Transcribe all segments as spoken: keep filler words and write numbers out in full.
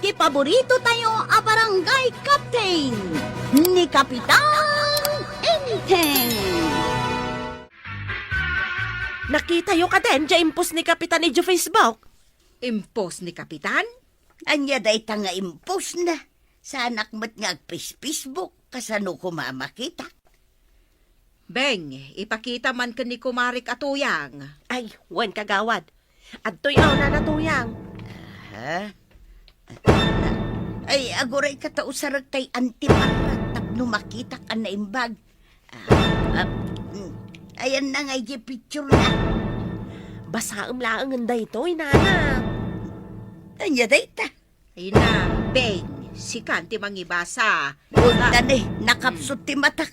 ti paborito tayo a barangay captain, ni Kapitan Enteng. Nakitayo kadi diay impost ni Kapitan idiay Facebook? Impost ni Kapitan? Ania dayta nga impostna? Saanak met nga agpis-Facebook, kasano koma a makita? Beng, ipakita man ken ni kumarek a Tuyang. Ay, wen, kagawad. Adtoy, aw, Nana Tuyang. Ha? Ay, agurayka ta usarek tay antiparrat tapno makitak a naimbag. Ah, ah, mm. Ayanna nga idiay picture na. Basaem laengen daytoy, Nana. Ania dayta? Ay na, Beng, sikan ti mangibasa. Wen, ah, dani, nakapsut ti matak.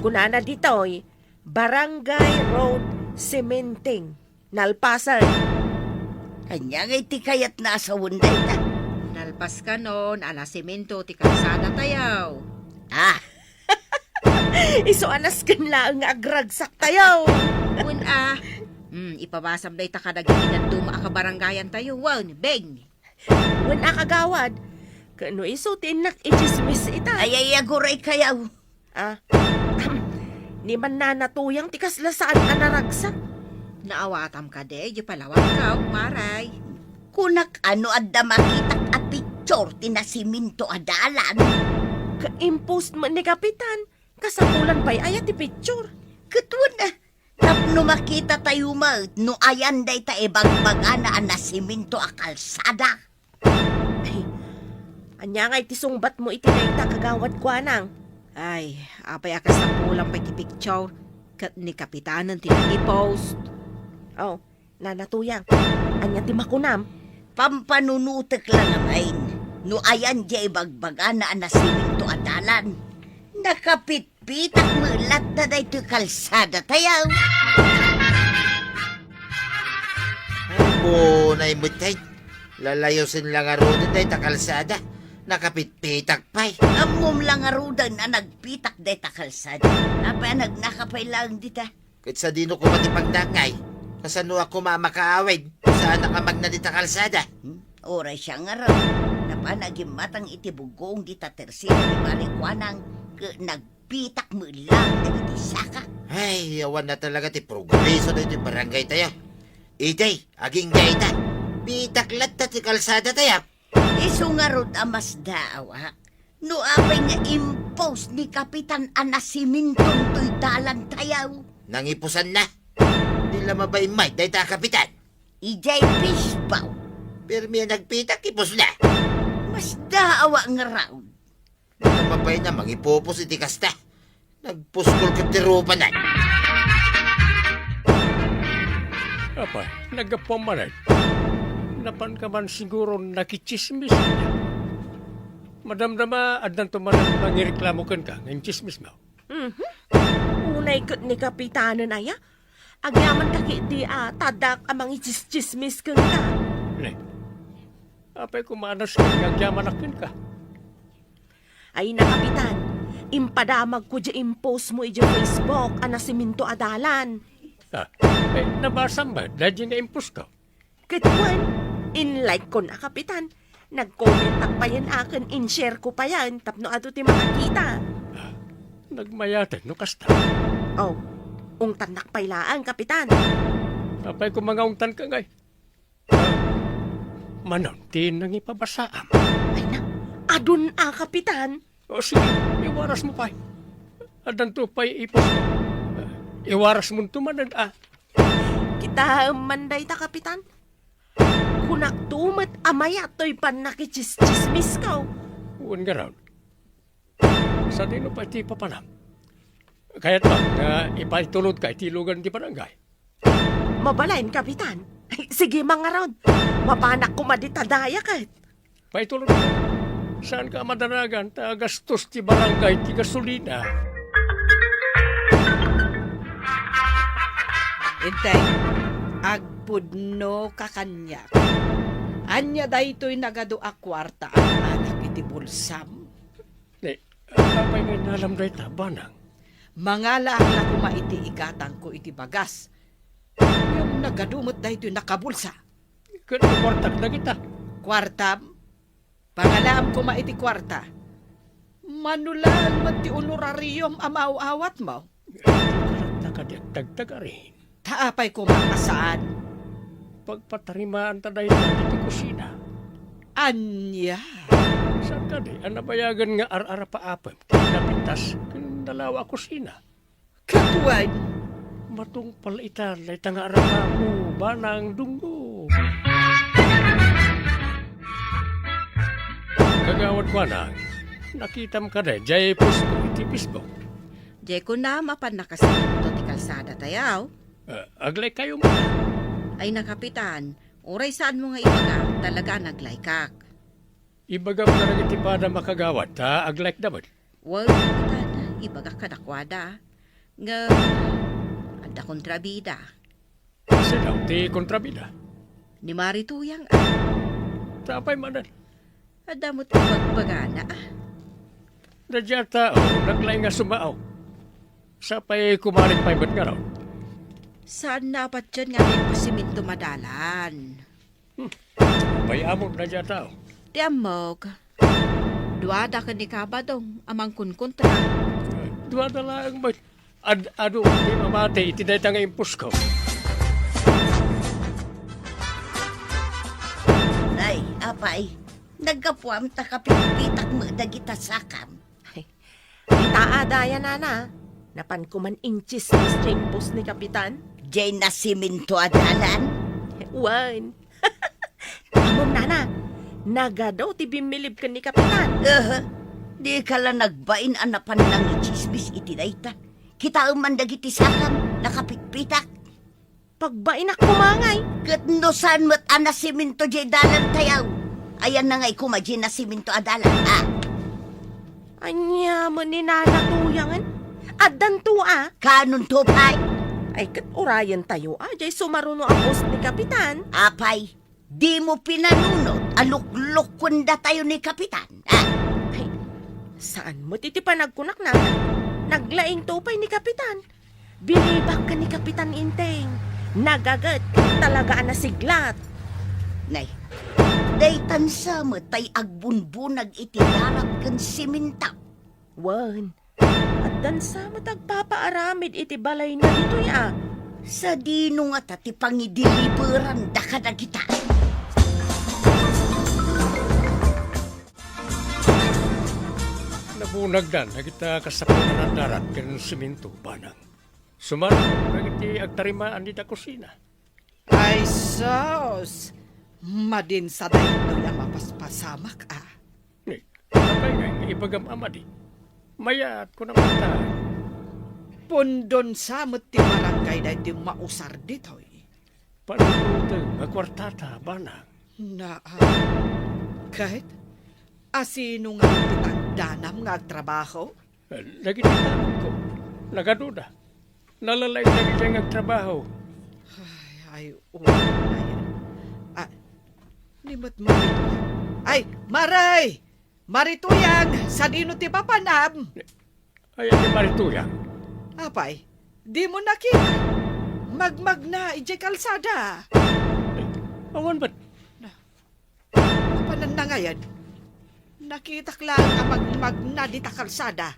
Kunana ditoy, Barangay Road Cementing, nalpasen. Ania ngay ti kayatna a sawen dayta? Nalpaskanon a nasemento ti kalsada tayo. Ah, isu a nasken laeng nga agragsak tayo. Wen a, hmm, ipabasam dayta kadagiti dadduma a kabarangayan tayo. Wen, Beng. Wen a, kagawad, ket no isu ti innak itsismis ita. Ay, ay, aguray kayaw. Ah, ni Nana Tuyang ti kasla saan a naragsak. Naawatam kadi, di palawag ka, maray. Kunak a no adda makitak a picture ti nasiminto a dalan. Ka-impost man ni Kapitan, kasapulan pay aya ti picture? Ket wen a, tapno makita tayo met no ayan dayta ibagbagana a nasiminto a kalsada. Ay, ania ngay ti sungbatmo iti dayta, kagawad Kuanang? Ay, apay a kasapulan pay ti picture ket ni Kapitanen ti nangipost. Oh, Nana Tuyang, ania ti makunam? Pampanunotek la ngamin no ayan diay ibagbagana a nasiminto a dalan. Nakapit pitak met latta daytoy kalsada tayo. Ay, bunay met ay. Lalayosen la ngaruden dayta kalsada. Nakapitpitak pay. Ammom la ngaruden a nagpitak dayta kalsada. Apay a nagnaka pay laeng dita? Ket sadino koma ti pagdakay? Kasano a koma a makaawid? Saanak a magna dita kalsada? Hmm? Uray siya ngarud, napan a gimmatang iti bugong dita tersina ni Pare Kuanang, ket nagpitak met laeng dagiti saka. Ay, awan na talaga ti progreso daytoy barangay tayo. Itay, agingga ita. Pitak latta ti kalsada tayo. Isu ngarud a masdaawak no apay nga impost ni Kapitan a nasiminton toy dalan tayo. Nangipusan na. Di la mabay met dayta a kapitan. Idiay Facebook. Permi a nagpitak ipos na. Masdaawak ngarud. Di la mabay na mangipupos iti kasta. Nagpuskol ket ti rupanan. Apay, naggapuam manen. Napanka man siguro nakitsismis kaniak. Madamdama, addanto manen mangireklamo kenka nga intsismismo. Mhm. Unay ket ni Kapitanen aya? Agyamanka ketdi a tadak a mangitsismis kenka. Ne. Apay koma a nasken nga agyamanak kenka? Ay na, Kapitan, impadamagko diay impostmo idiay Facebook a nasiminto a dalan. Ah, eh, nabasam met daydiay nga imposto? Ket wen, in-like-kon a, Kapitan. Nag-commentak payen a ken in-share ko payen tapno adu ti makakita. Ah, nagmayaten no kasta. Oh, ungtannak pay laeng, Kapitan. Apay koma nga ungtanka ngay? Ah, manon ti nangipabasaam? Ay na, adun a, Kapitan. O sige, iwarasmo pay. Addanto pay ipos. Ah, iwarasmonto manen a. Kitaem man dayta, Kapitan. Kunakto met a mayat toy pannakitsismismo. Wen ngarud. Sadino pay ti papanam? Kayatmo nga ipaitulodka iti lugan ti barangay? Mabalin, Kapitan. Sige man ngarud. Mapanak koma dita daya ket. Paitulodka. Saanka a madanagan ta gastos ti barangay ti gasolina. Enteng, agpudnoka kaniak. Ania daytoy nagadu a kuarta a naanak iti bulsam? Ni, apay nga innalam dayta, Banang? Mangalaak la koma iti igatangko iti bagas. Ngem nagadu met daytoy nakabulsa. Ket no kuartak dagita? Kuartam? Pangalaam koma iti kuarta. Mano laeng met ti honorarium a maaw-awatmo? Dika latta kadi agtagtagarin. Ta apay koma a saan? Pagpatarimaanta dayta ditoy kusina. Ania? Saan kadi a nabayagen nga ar-arapaapem ti napintas ken nalawa a kusina? Ket wen, matungpal ita dayta nga arapamo, Banang Dunggo. Kagawad Banang, nakitam kadi jay post ko iti Facebook? Jay kunam a pannakasiminto ti kalsada tayaw. Ah, aglike kayo mo. Ay, na, Kapitan, uray saanmo nga ibaga, talaga a naglaykak. Ibagam kadagiti padam a kagawad ta aglaykda met. Wen, Kapitan, ibagak kadakuada. Ngem, adda kontrabida. Sino ti kontrabida? Ni Mari Tuyang, a. Ta apay manen? Adda met ibagbagana, a. Daydiay a tao, naglaing nga sumao. Sapay kumarik pay met ngarud. Saanna a patien nga agpasiminto madalan. Hmm. Bay-amon daydiay a tao. Ti ammok, duada ken ni Kabadong a mangkunkontra. Duada laeng met. Ad-adu ti mamati iti dayta nga imposko. Nay, apay, naggapuam ta kapitpitak met dagita sakam. Ay, ita a daya, nana. Napan koman intsismis ti impos ni Kapitan. Jay nasiminto a dalan? Wen. Ammom, nana, nagadu ti bimmilib ken ni Kapitan. Aha. Dika la nagbain a napan nangitsismis iti dayta. Kitaem man dagiti sakam, nakapitpitak. Pagbainak koma ngay. Ket no saan met a nasiminto jay dalantayo, ayanna ngay koma jay nasiminto a dalan, a? Ania met ni Nana Tuyangen? Addanto, a? Kaanonto pay? Ay, ket urayentayo, a, jay sumaruno a post ni Kapitan. Apay, dimo pinanunot a luklukkuendatayo ni Kapitan, a? Ay, saan met iti panagkunak, Nana. Naglaingto pay ni Kapitan. Binibak ken ni Kapitan Inteng. Nagaget ket talaga a nasiglat. Nay, daytan sa met tay agbunbunag iti darat ken siminto. Wen, addan sa met agpapaaramid iti balayna ditoy, a. Sadino ngata ti pangideliberanda kadagita? Nabunagdan dagita kasapulan a darat ken siminto, Banang. Sumaro dagiti agtarimaan dita kusina. Ay sus! Madin sa daytoy a mapaspasamak, a. Ni, apay ngay nga ibagam a madi? Mayat, kunam ta. Pundon sa met ti barangay daytoy mausar ditoy. Panunoteng a kuartata, Banang. Naa. Ket, asino nga ti tangdanam nga agtrabaho? Dagiti tanodko, nagaduda. Nalalaing dagiti nga agtrabaho. Ay, ay, unayen. Ah, ni met Mari Tuyang. Ay, Maray! Mari Tuyang, sadino ti papanam? Ay, ni Mari Tuyang. Apay, dimo nakita? Magmagna idiay kalsada. Awan met. Na, Napananna ngayen? Nakitak laeng a magmagna dita kalsada.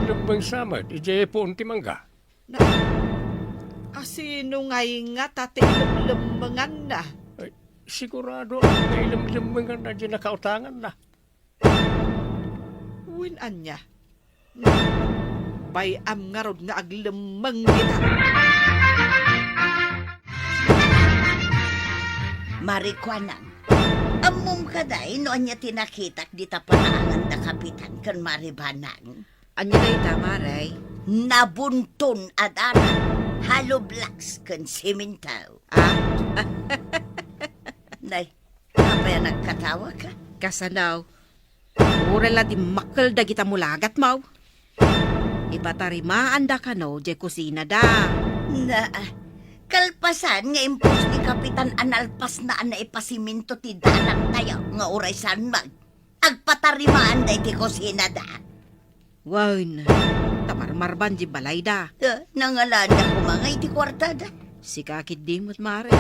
Lemmeng sa met idiay puon ti mangga. Na, asino ngay ngata ti ilemlemmenganna? Ay, sigurado nga ilemlemmenganna diay nakautanganna. Wen ania? Bay-am ngarud nga aglemmeng dita. Mari Kuanang, ammom kadi no ania ti nakitak dita panaangan da Kapitan ken Mari Banang? Ania dayta, Mare? Nabunton a darat, hollow blocks ken semento. Ah? Nay, apay a nagkatawaka? Kasano? Uray la dimmakkel dagita mulagatmo. Ipatarimaanda kano diay kusinada. Na, kalpasan nga impos ni Kapitan a nalpasna a naipasiminto ti dalantayo nga uray saan met, agpatarimaanda iti kusinada. Wen, ta marmarban diay balayda. Ah, nangalaanda koma nga iti kuartada. Sika ketdi met, Mare.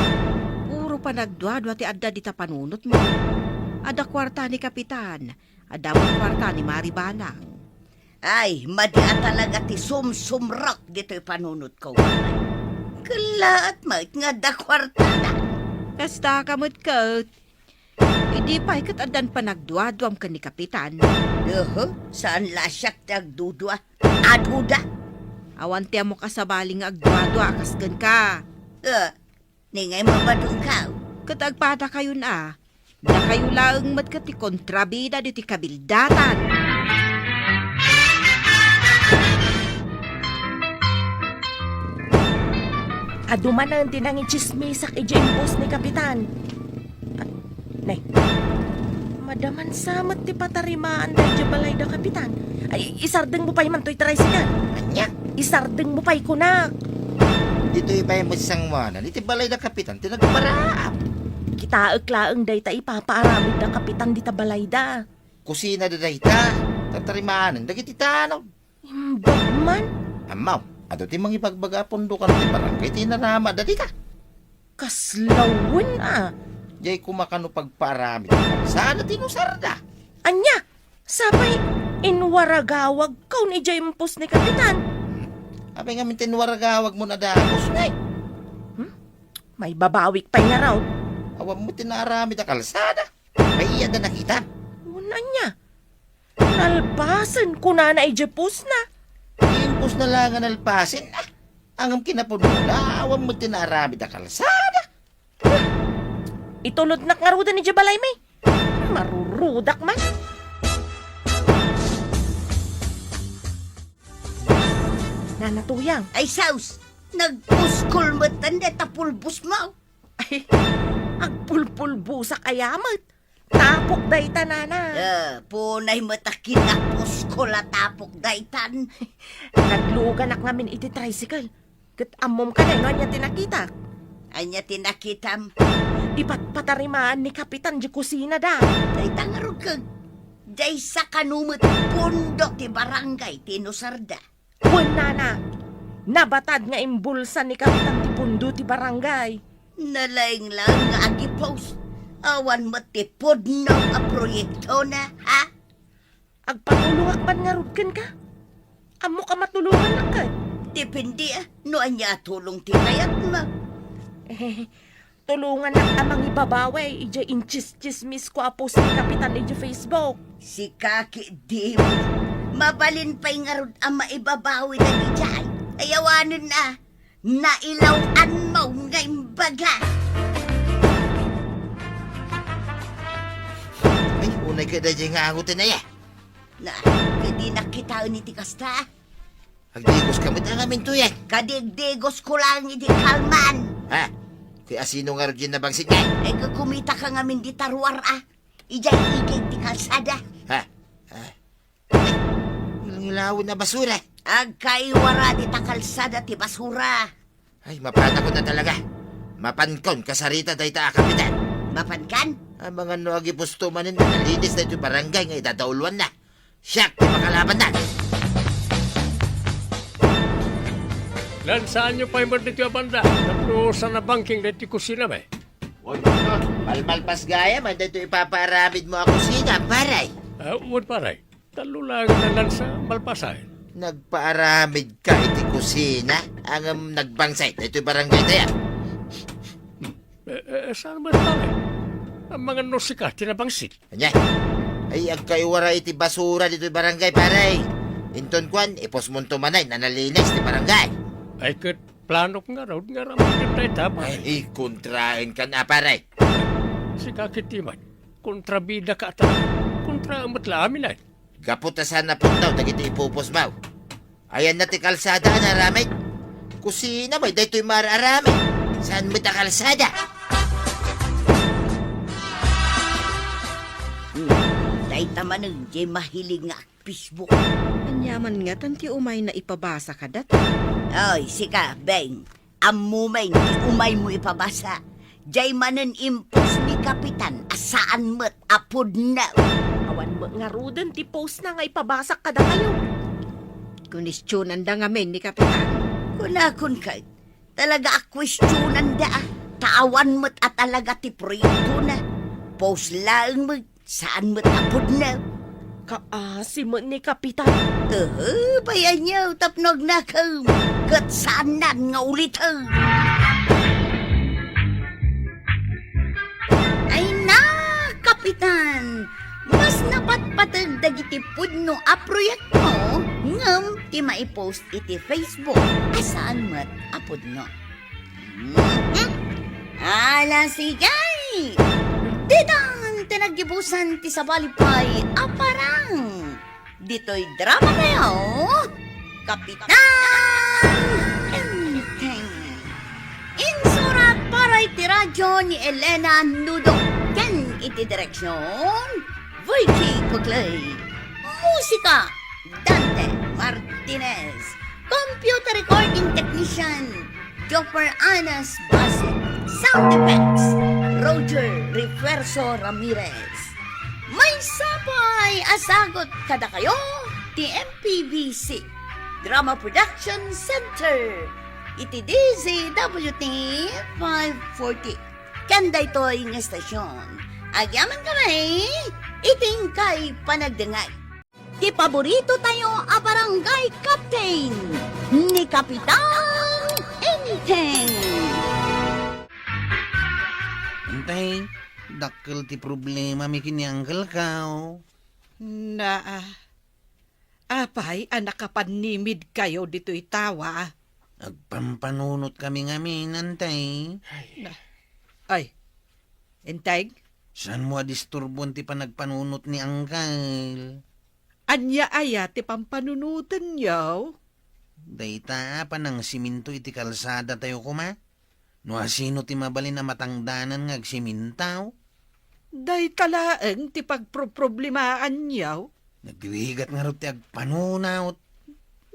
Puro panagduadua ti adda dita panunotmo. Adda kuarta ni Kapitan, adda met kuarta ni Mari Balang. Ay, madi a talaga ti sumsumrek ditoy panunotko, Mari. Kellaat met nga adda kuartada. Kasta ka met ket. Idi pay ket addan panagduaduam ken ni Kapitan. Uhu, saan la siak ti agdudua. Aduda. Awan ti ammok a sabali nga agduadua a kas kenka. Eh, ni ngay mabadongkaw. Ket agpadakayon a. Dakayo laeng met ket ti kontrabida ditoy kabildatan. Adu manen ti nangitsismisak idiay impos ni Kapitan. Ah, ne. Madaman sa met ti patarimaanda idiay balay da Kapitan. Ay, isardengmo pay man toy tricycle. Ania? Isardengmo pay kunak. Ditoy pay met sangoanan iti balay da Kapitan ti nagparaam. Kitaek laeng dayta ipapaaramid da Kapitan dita balay da. Kusina da dayta. Tatarimanen dagiti tanod. Imbag man. Ammo, adu ti mangibagbaga a pundokan ti barangay ti inaramada dita. Kasla wen a. Jay koma kano pagpaaramid ti kalsada ti inusarda. Ania? Sapay, inwaragawagkon idiay impos ni Kapitan. Hmm? Apay ngamin ti inwaragawagmo a dagus, ngay? Hmm? Maibabawik pay ngarud. Awan mo ti naaramid a kalsada. Pay adda nakitam? Wen ania? Nalpasen, kunana idiay posna. Impos na la nga nalpasen, ah. Ngem kinapudnona, awan met ti naaramid a kalsada. Itulodnak ngaruden idiay balaymi. Marurudak man. Nana Tuyang. Ay, sus! Nagpuskol met dayta pulbosmo. Ay, agpulpulbosak aya met. Tapok dayta, nana. Eh, punay met a kinapuskol a tapok daytan. Nagluganak ngamin iti tricycle. Ket ammom kadi no ania ti nakitak? Ania ti nakitam? Ipatpatarimaan ni Kapitan di kusina da. Dayta ngarud ket daysa kano met pundo ti barangay ti inusarda. Wen, nana, nabatad nga imbulsa ni Kapitan ti pundo ti barangay. Nalaing laeng nga agipost. Awan met ti pudno a proyektona, ha? Agpatulongak man ngarud kenka. Ammok a matulongannak ket. Depende, ah, no ania a tulong ti kayatmo. Eh, Tulongannak a mangibabawi idiay intsistsismisko a post ni Kapitan idiay Facebook. Sika ketdin. Mabalin pay ngarud a maibabawi dagijay. Ay awanen a. Nailaw-anmo nga imbaga. Ay, unay ket daydiay nga angoten aya. Na, ket dinak kitaen iti kasta. Agdigoska met ngamin, Tuyang. Kadigdigosko laeng iti kalman. Ha? Ket asino ngarud diay nabangsit ngay? Ay, ket kumitaka ngamin dita ruar a. Idiay igid ti kalsada. Ha? Ha? Ay, ngilawen a basura. Agkaiwara dita kalsada ti basura. Ay, mapanakon a talaga. Mapankon kasarita dayta a kapitan. Mapankan? Amangan no agipusto manen a nalinis daytoy barangay nga idadauluanna. Siak ti makalabanna. Lansaanyo pay met ditoy a banda tapno saan a bangking daytoy kusinami. Malmalpas gayam daytoy ipapaaramidmo a kusina, pare. Ah, wen, pare. Tallo laeng a lansa, malpasen. Nagpaaramidka iti kusina, ngem nagbangsay daytoy barangaytayo. Eh, eh, saan met, pare? Amangan no sika ti nabangsit. Ania? Ay, agkaiwara iti basura ditoy barangay, pare. Inton kuan, ipusmonto manen a nalinis ti barangay. Ay, ket planok ngarud nga aramiden dayta, pare. Ay, kontraenkan a, pare. Sika ketdi met, kontrabidaka a talaga. Kontraem met la amin, ay. Gapu ta saan a pudno dagiti ipupusmo. Ayanna ti kalsada a naaramid. Kusina met daytoy maaramid. Saan met a kalsada? Hmm, dayta manen diay mahilig nga Facebook. Aniaman ngatan ti umayna ipabasa kadata? Oy, sika, Beng. Ammomen ti umaymo ipabasa. Diay manen impos ni Kapitan a saan met a pudno. Awan met ngaruden ti postna nga ipabasak kadakayo. Kunestionanda ngamin ni Kapitan. Kunakon ket, talaga a kuestionanda, ah. Ta awan met a talaga ti proyektona. Post laeng met, saan met a pudno. Kaasi met ni Kapitan. Ehe, bayanyo tapno agnakem, ket saannan nga uliten. Ay na, Kapitan! Mas napatpateg dagiti pudno a proyekto ngem ti maipost iti Facebook a saan met a pudno. Mhm. Ala, sige! Ditan ti naggibusan ti sabali pay a parang. Ditoy drama tayo, Kapitan Enteng. Insurat para iti radyo ni Elena Nudo. Ken iti direksyon, Vicky Kuglay. Musika, Dante Martinez. Computer recording technician, Jopper Anas Base. Sound effects, Roger Refuerzo Ramirez. Maysa pay a sagut kadakayo ti M P B C Drama Production Center iti D Z W T five forty. Ken daytoy nga estasyon, agyaman kami iti inkay panagdengngeg. Ti paborito tayo a barangay captain, ni Kapitan Enteng. Enteng, dakkel ti problemami ken ni uncle ko. Naa, apay a nakapannimid kayo ditoy tawa? Agpampanunot kami ngamin, Enteng. Na, ay, Enteng? Saanmo a disturboen ti panagpanunot ni uncle? Ania aya ti pampanunotenyo? Dayta a panangsiminto iti kalsada tayo koma? No asino ti mabalin a matangdanan nga agsiminto? Dayta laeng ti pagproproblemaanyo? Nagrigat ngarud ti agpanunot.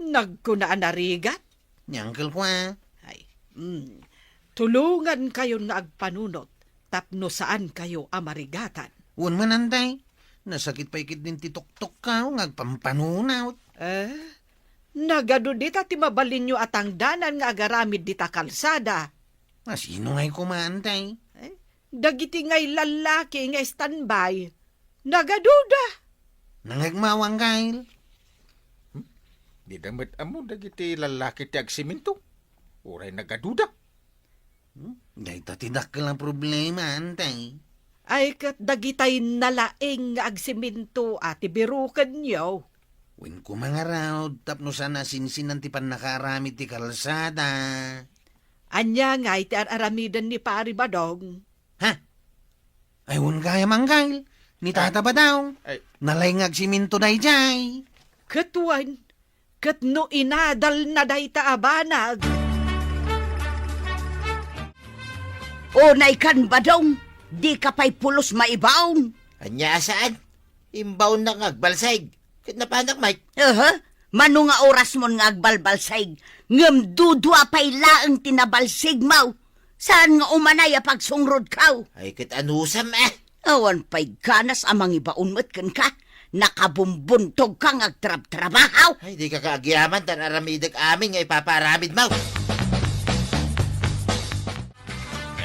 Nagkuna a narigat? Ni uncle ko, a. Ay, mm, tulongankayon nga agpanunot tapno saankayo a marigatan. Wen man, Enteng, nasakit pay ketdin ti tuktokko nga agpampanunot. Eh, nagadu dita ti mabalinyo a tangdanan nga agaramid dita kalsada. Asino ngay koma, Enteng? Eh, dagiti ngay lallaki nga standby, nagaduda. Nangngegmo, uncle? Hmm? Dida met ammo dagiti lallaki ti agsiminto. Uray nagaduda. Hmm? Dayta ti dakkel a problema, Enteng. Ay, ket dagitay nalaeng nga agsiminto a ti birukenyo. Wen koma ngarud, tapno saan a sinsinan ti pannakaaramid ti kalsada. Ania ngay ti ar-aramiden ni Pari Badong? Ha? Ay, wen gayam, uncle. Ni Tata Badong. Ay. Nalaeng nga agsiminto daydiay. Ket wen, ket no inadalna dayta a banag. Unaykan, Badong, dika pay pulos maibaon. Ania a saan? Imbaonnak nga agbalsig. Ket napanak met. Aha, mano nga orasmon nga agbalbalsig? Ngem dudua pay laeng ti nabalsigmo. Saan nga umanay a pagsungrodko? Ay, ket anusam, a? Awan pay ganas a mangibaon met kenka. Nakabumbuntogka nga agtrabtrabaho. Ay, dika agyaman, ta ar-aramidek amin nga ipapaaramidmo.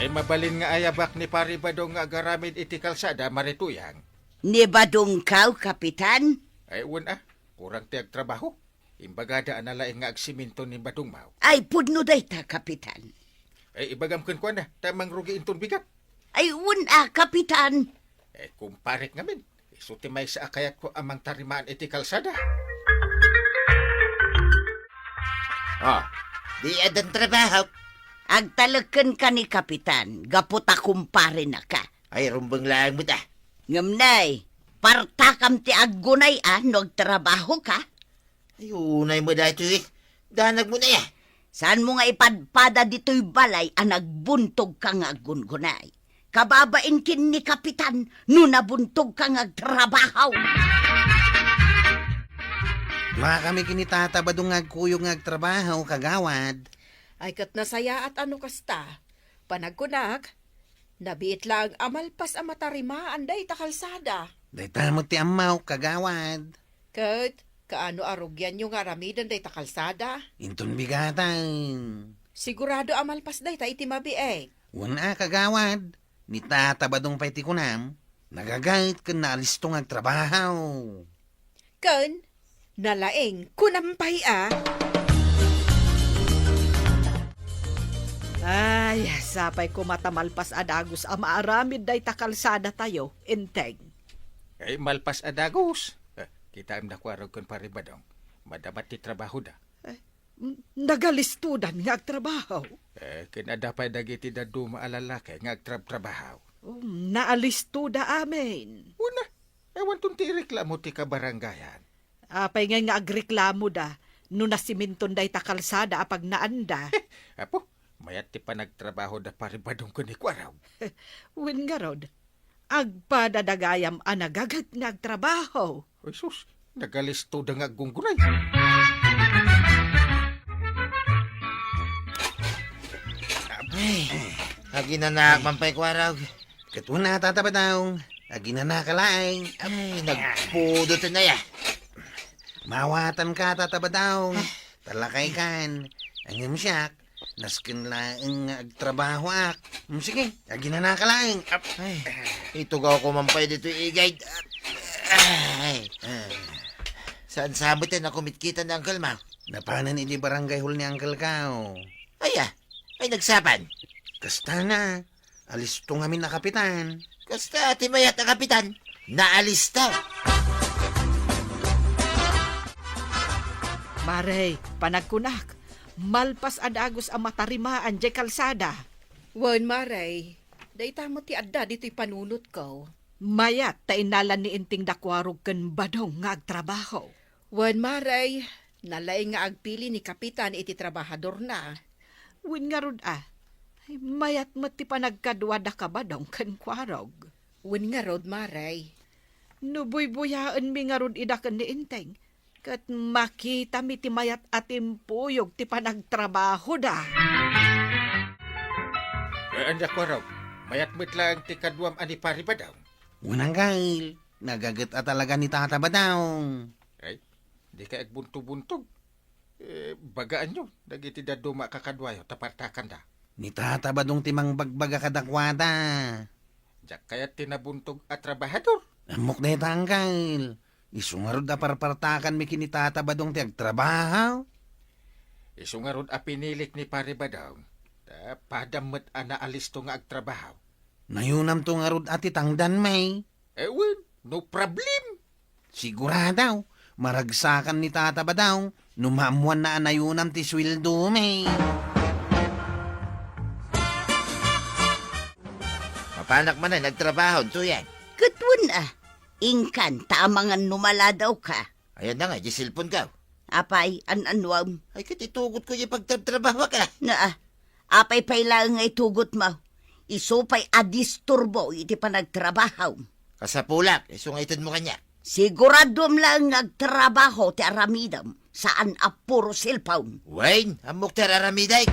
Ay, mabalin nga ayabak ni Pari Badong nga agaramid iti kalsada, Mari Tuyang. Ni Badongko, Kapitan? Ay, wen a. Kurang ti agtrabaho. Imbagada a nalaeng nga agsiminto ni Badongmo. Ay, pudno dayta, Kapitan. Ay, ibagam kenkuana, ta mangrugi inton bigat. Ay, wen a, Kapitan. Eh, kumparek ngamin. Isu ti maysa a kayatko a mangtarimaan iti kalsada. Ah, di addan trabaho. Agtalek kenka ni Kapitan, gapu ta kumparenaka. Ay, rumbeng laeng met, a. Ngem nay, partakam ti aggunay a no agtrabahoka? Ay, unay mo daytoy. Danag mo na ya. Saanmo nga ipadpada ditoy balay a nagbuntogka nga aggungunay? Kababain ken ni Kapitan no nabuntogka nga agtrabaho. Dua kami ken ni Tata Badong nga agkuyog nga agtrabaho, kagawad. Ay, ket nasayaat a no kasta. Panagkunak, nabiit laeng a malpas a matarimaan dayta kalsada. Dayta met ti ammok, kagawad. Ket, kaano a rugianyo nga aramiden dayta kalsada? Inton bigatan. Sigurado a malpas dayta iti mabiit. Wen a, kagawad, ni Tata Badong pay ti kunam, nagaget ken naalisto nga agtrabaho. Ken, nalaing, kunam pay a. Ay, sapay koma ta malpas a dagus a maaramid dayta kalsadatayo, Enteng. Ay, malpas a dagus. Eh, kitaem da Kuarog ken Pari Badong. Madama ti trabahoda. Eh, n-, nagalistodan nga agtrabaho. Eh, ken adda pay dagiti dadduma a lalaki nga agtrabtrabaho. Um, naalistoda amin. Una, awanton ti ireklamo ti kabarangayan. Apay ngay nga agreklamoda no nasiminton dayta kalsada a pagnaanda? Apo, mayat ti panagtrabahoda Pari Badong ken ni Kuarog. Wen ngarud, agpadada gayam a nagaget nga agtrabaho. Ay sus, nagalistoda nga aggunggunay. Ay, aginanak man pay Kuarog. Ket una, Tata Badong, aginanaka laeng. Ay, nagpudot na ya. Mawatanka, Tata Badong. Talakaykan. Ngem siak, nasken laeng nga agtrabahoak. Mm, sige, aginanaka laeng. Ap-, Ay, itugawko man pay ditoy igay. Ay, Ah, saan sa met yan a kumitkita ni Uncle Mau? Napanan idi barangay hall ni Uncle Kao. Ay, ah. Ay, nagsapan. Kasta na. Alisto ngamin a kapitan. Kasta ti mayat a kapitan, naalisto. Marey, panagkunak, malpas a dagus a matarimaan diay kalsada. Wen, Marey, dayta met ti adda ditoy panunotko. Mayat ta innalan ni Enteng da Kuarog ken Badong nga agtrabaho. Wen, Marey, nalaing nga agpili ni Kapitan iti trabahadorna. Wen ngarud a, ay, mayat met ti panagkaduada ka Badong ken Kuarog. Wen ngarud, Marey. No buybuyaenmi ngarud ida ken ni Enteng, ket makitami ti mayat a timpuyog ti panagtrabahoda. Eh, ania, Kuarog? Mayat met laeng ti kaduam a ni Pari Badong? Wen, Uncle, nagaget a talaga ni Tata Badong. Ay, dika agbuntog-buntog. Eh, bagaanyo dagiti dadduma a kakaduayo ta partakanda. Ni Tata Badong ti mangbagbaga kadakuada. Diak kayat ti nabuntog a trabahador. Ammok dayta, Uncle. Isu ngarud a parpartakanmi ken ni Tata Badong ti agtrabaho. Isu ngarud a pinilik ni Pari Badong, ta padam met a naalisto nga agtrabaho. Nayonamto ngarud a ti tangdanmi. Eh, wen, no problem. Sigurado, maragsakan ni Tata Badong no maammoanna a nayonam ti sueldomi. Mapanak manen agtrabaho, Tuyan. Ket wen a, inkan ta amangan no maladawka. Ayan na nga, di cellphone ka. Apay, an-anuam? Ay, ket itugotko diay pagtrabtrabahoak. Na, ah, apay pay laeng nga itugotmo? Isu pay a disturbo iti panagtrabaho. Kasapulak, isu nga itedmo kaniak. Siguraduam laeng nga agtrabaho ti aramidem, saan a puro cellphone. Wen, ammok ti ar-aramidek.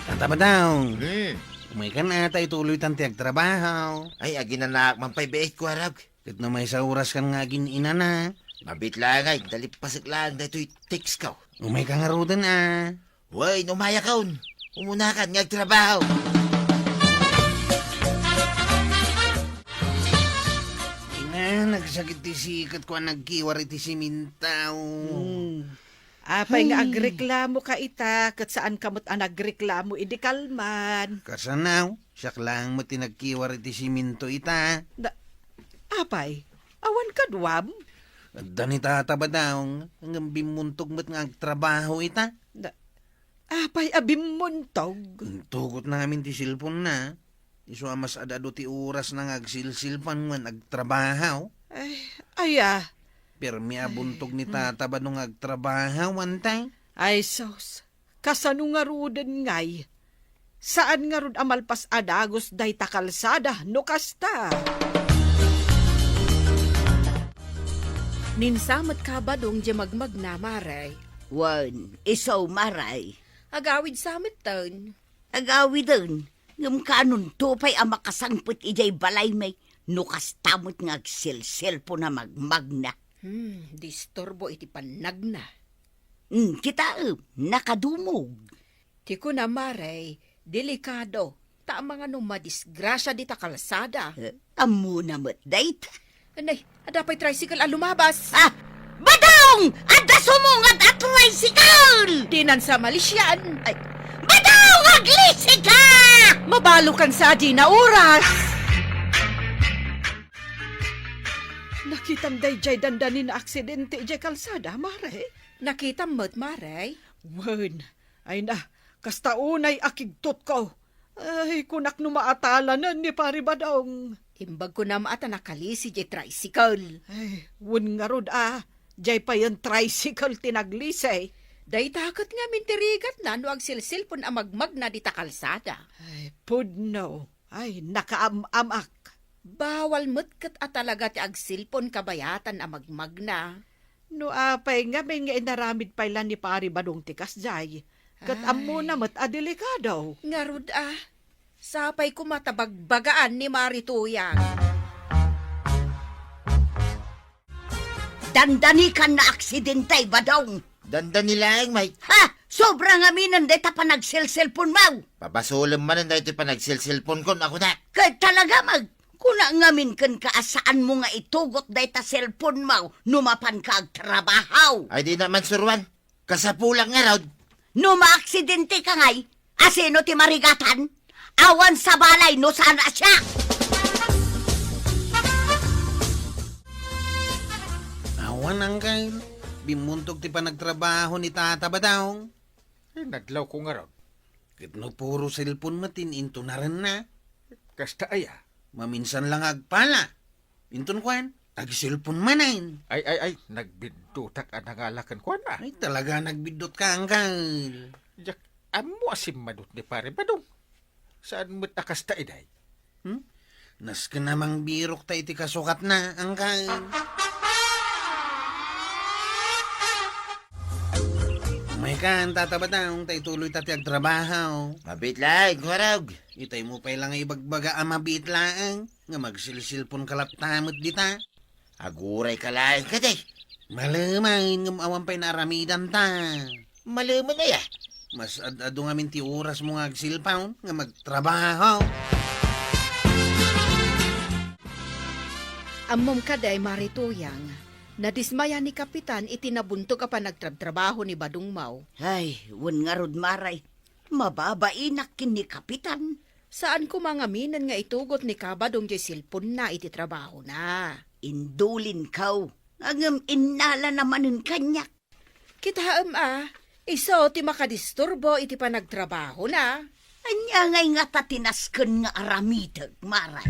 Tata Badong. Hmm. Umaykan a ta ituloytan ti agtrabaho. Ay, aginanaak man pay biit, Kuarog. Ket no maysa oraskan nga agin-inana. Mabiit laeng ay, ta lippasek laeng daytoy text ko. Umayka ngaruden a. Wen, umayakon. Umunakan nga agtrabaho. Ina, nagsakit ti siketko a nagkiwar iti siminto. Hmm. Apay nga agreklamoka ita, ket saanka met a nagreklamo idi kalman? Kasano? Siak laeng met ti nagkiwar iti siminto ita. Da-, apay, awan kaduam? Adda ni Tata Badong, ngem bimmuntog met nga agtrabaho ita. Da-, apay a bimmuntog? Intugotna ngamin ti cellphone-na. Isu a mas ad-adu ti orasna nga agsilsilpan wen agtrabaho. Ay, aya. Permi a buntog ni Tata Badong nga agtrabaho, wen tay? Ay, sus. Kasano ngaruden ngay? Saan ngarud a malpas a dagus dayta kalsada no kasta? Ninsa met ka Badong diay magmagna, Marey? Wen, isu, Marey. Agawid sa metten. Agawiden, ngem kaanonto pay a makasangpet idiay balaymi no kasta met nga agselselpon a magmagna. Hmm, disturbo iti pannagna. Hmm, kitaem, nakadumog. Ti kunam, Mare, delikado, ta amangan no madisgrasia dita kalsada. Eh, ammona met dayta. Anay, adda pay tricycle a lumabas. Ah! Badong! Adda sumungad a tricycle! Dinan sa malisian. Ay, Badong, aglisika! Mabalukan sa adina oras. Nakitam daydiay dandani nga aksidente idiay kalsada, Mare? Nakitam met, Mare? Wen, ay na, kasta unay a kigtotko. Ay, kunak no maatalanen ni Pari Badong. Imbag kunam a ta nakalisi diay tricycle. Ay, wen ngarud a, diay payen tricycle ti naglisi. Dayta ket ngamin ti rigatna no agsilsilpon a magmagna dita kalsada. Ay, pudno. Ay, nakaam-amak. Bawal met ket a talaga ti agsilpon kabayatan a magmagna. No apay ngamin nga inaramid pay la ni Pari Badong ti kasdiay, ket Ay. Ammona met a delikado. Ngarud a, sapay koma ta bagbagaan ni Mari Tuyang. Dandani kan nga aksidente, Badong. Dandani laeng, Mike. Ha? Sobra ngaminen dayta panagselselponmo. Pabasolem manen daytoy panagselselponkon, a kunak. Ket talaga, Mike, kuna ngamin kenka a saanmo nga itugot dayta selponmo no mapanka agtrabaho. Ay, dina man suruan. Kasapulak ngarud. No maaksidente ka ngay, asino ti marigatan? Awan sa balay no saan a siak. Awan, Angkel. Bimmuntog ti panagtrabaho ni Tata Badong. Ay, nadlawko ngarud. Ket no puro selpon met ti intunarenna. Kasta aya? Maminsan la nga agpala. Inton kuan, agselpon manen. Ay, ay, ay, nagbiddutak a nangala kenkuana. Ay, talaga nagbiddutka, Angkel. Diak ammo a simmadut ni Pare Badong. Saan met a kasta, iday? Hmm? Nasken a mangbirokta iti kasukatna, Angkel. Umaykan, Tata Badong, ta ituloyta ti agtrabaho. Mabiit laeng, Kuarog. Itaymo pay la nga ibagbaga a mabiit laeng, ngem agsilsilponka latta met dita. Agurayka laeng kadi. Malemen, ngem awan pay naaramidanta. Malemen aya? Mas ad-adu ngamin ti orasmo nga agselpon, nga magtrabaho. Ammom kadi, Mari Tuyang, nadismaya ni Kapitan iti nabuntog a panagtrabtrabaho ni Badongmo. Ay, wen ngarud, Mare. Mababainak ken ni Kapitan. Saan koma ngaminen nga itugot ni Kabadong diay selponna iti trabahona. Indulinko, ngem innalana manen kaniak. Kitaem a, isu ti makadisturbo iti panagtrabahona. Ania ngay ngata ti nasken nga aramidek, Mare?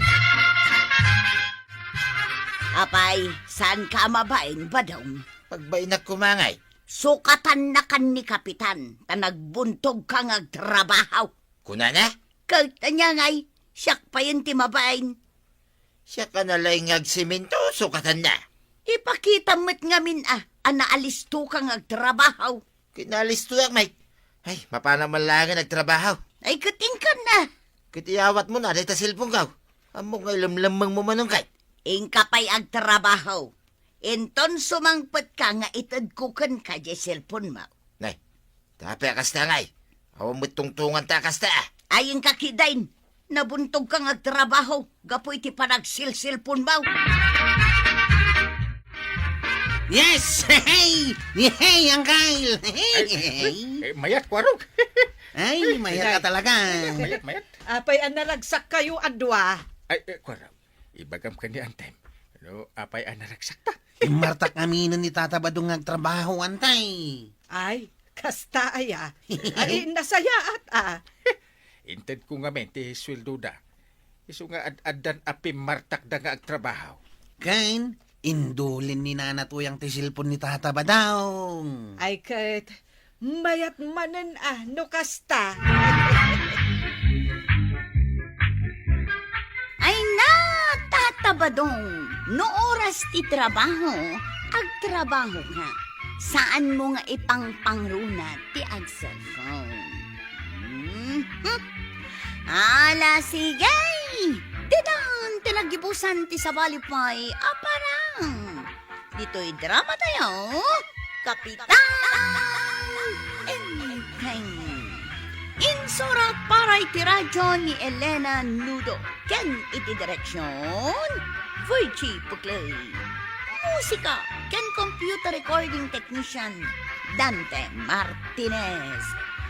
Apay, saanka a mabain, Badong? Pagbainak koma ngay. Sukatannakan ni Kapitan, ta nagbuntogka nga agtrabaho. Kunana? Ket ania ngay, siak payen ti mabain. Siak a nalaing nga agsemento, sukatanna. Ipakitam met ngamin a, a naalistoka nga agtrabaho. Ket naalistoak, Mike. Ay, mapanam man laeng nga agtrabaho. Ay, ket inkan na. Ket iyawatmo na, dayta selponko. Ammok nga ilemlemmengmo manen kay. Inka pay agtrabaho. Inton sumangpetka nga itedko kenka diay selponmo. Nay, tapay a kasta ngay. Awan met tungtunganta a kasta, a. Ay, inka ketdin. Nabuntogka nga agtrabaho gapu iti panagselselponmo. Yes! Hey! Hey, Angkel! Hey! Ay, hey! Eh, mayat, Kuarog. Ay, mayat ka talaga. Mayat, mayat. Apay a naragsakkayo a dua? Ay, eh, Kuarog. Ibagam ken ni Antem, no, apay a naragsakta. Immartak aminen ni Tata Badong nga agtrabaho, Antay. Ay, kasta aya. Ay, nasayaat, a. Intedko ngamin ti sueldoda. Isu nga ad-addan a pimmartakda nga agtrabaho. Ken, indulin ni Nana Tuyang ti selpon ni Tata Badong. Ay, ket, mayat manen a no kasta. Ay na, Tata Badong, no oras ti trabaho, agtrabahoka. Saanmo nga ipangpangruna ti agselpon. Mhm. Ala, sige! Ditan ti naggibusan ti sabali pay a parang. Ditoy drama tayo, Kapitan Enteng. Surat para iti radyo ni Elena Nudo ken iti direksion, Virgie Puclay. Musika ken computer recording technician, Dante Martinez.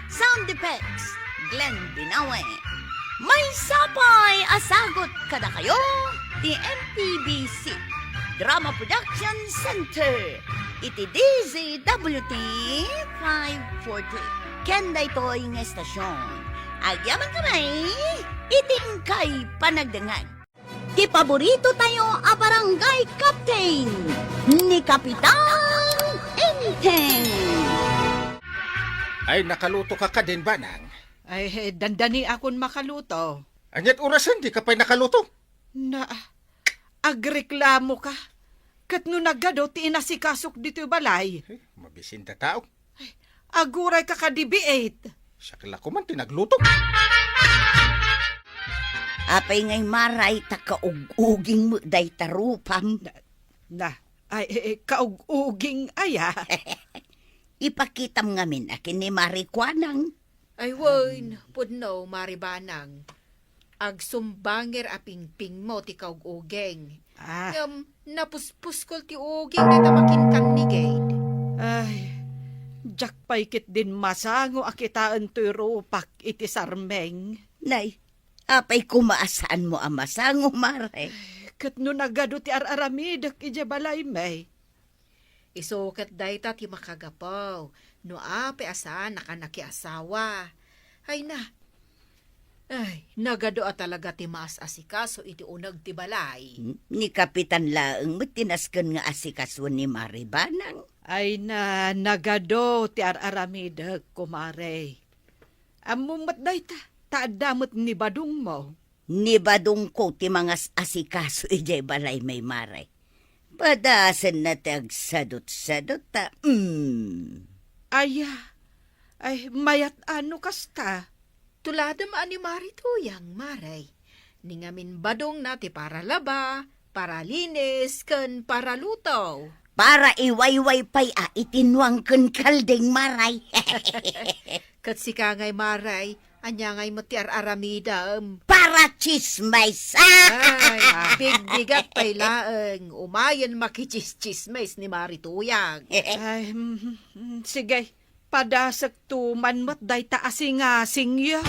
Sound effects, Glenn Binawe. Maysa pay a sagut kadakayo ti M P B C Drama Production Center iti D Z W T five forty. Ken daytoy nga estasion, agyaman kami iti inkay panagdengngeg. Ti paborito tayo a barangay captain, ni Kapitan Enteng. Ay, nakaluto ka kadin, Banang? Ay, dandani akon makaluto. Aniat orasen, di ka pay nakaluto? Na, agreklamo ka. Ket no nagadu ti inasikasok ditoy balay. Eh, mabisin ta tao. Ay, aguray ka kadi biit. Siak la koman ti nagluto. Apay ngay Maray ta kaug-uging met dayta rupam? Na, na, ay, eh, eh, kaug-uging aya? Ipakitam ngamin a ken ni Mari Kuanang. Ay, wen, pudno, Mari Banang. Agsumbangir a pingpingmo ti kaug-uging. Ah. Ngem, napuspuskol ti uging dayta makinkannigid. Ay, diak pay ketdin masango a kitaen toy rupak iti sarmeng. Nay, apay koma a saanmo a masango, Mare? Ket no nagadu ti ar-aramidek idiay balaymi? Isu ket dayta ti makagapu no apay a saannak a nakiasawa. Ay na. Ay, nagadu a talaga ti maas-asikaso iti uneg ti balay. Ni Kapitan laeng met ti nasken nga asikasoen ni Mari Banang. Ay na, nagadu ti ar-aramidek, kumare. Ammom met dayta, ta adda met ni badongmo. Ni badongko ti mangas-asikaso idiay balaymi, Mare. Padasenna ti agsadutsadut ta, mm. Aya, ay, mayat-an no kasta. Tuladem a ni Mari Tuyang, Mare. Ni ngamin badongna ti paralaba, paralinis, ken paraluto. Para iwayway pay a iti nuang ken kalding, Mare. Ket sika ngay, Mare, ania ngay met ti ar-aramidem? Para tsismis! Ay, bigbigat pay laeng. Umayen makitsismis ni Mari Tuyang. Ay, mm, mm, sige. Padasekto man met dayta a singasingyo.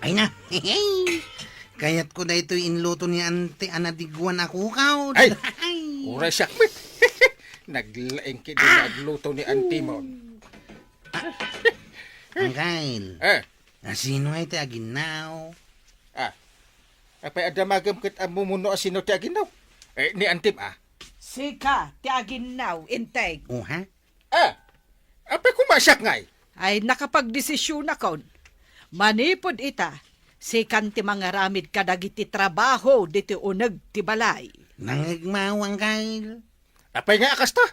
Ay na. Kayatko daytoy inluto ni Ante a nadigwan a kukaw. Ay! Ay! Uray siak met. Naglaing ketdi nagluto ni Ante mo. Ah, Angkel. Eh. Asino ay ti aginnaw? Ah. Apay a damagem ket ammom no asino ti aginnaw? Eh, ni Antim, ah. Sika ti aginnaw, Integ. O, ha? Ah, apay koma siak ngay? Ay, nakapagdesisyonakon. Manipud ita, sikan ti mangaramid kadagiti trabaho ditoy uneg ti balay. Nangngegmo, Angkel. Apay nga a kasta?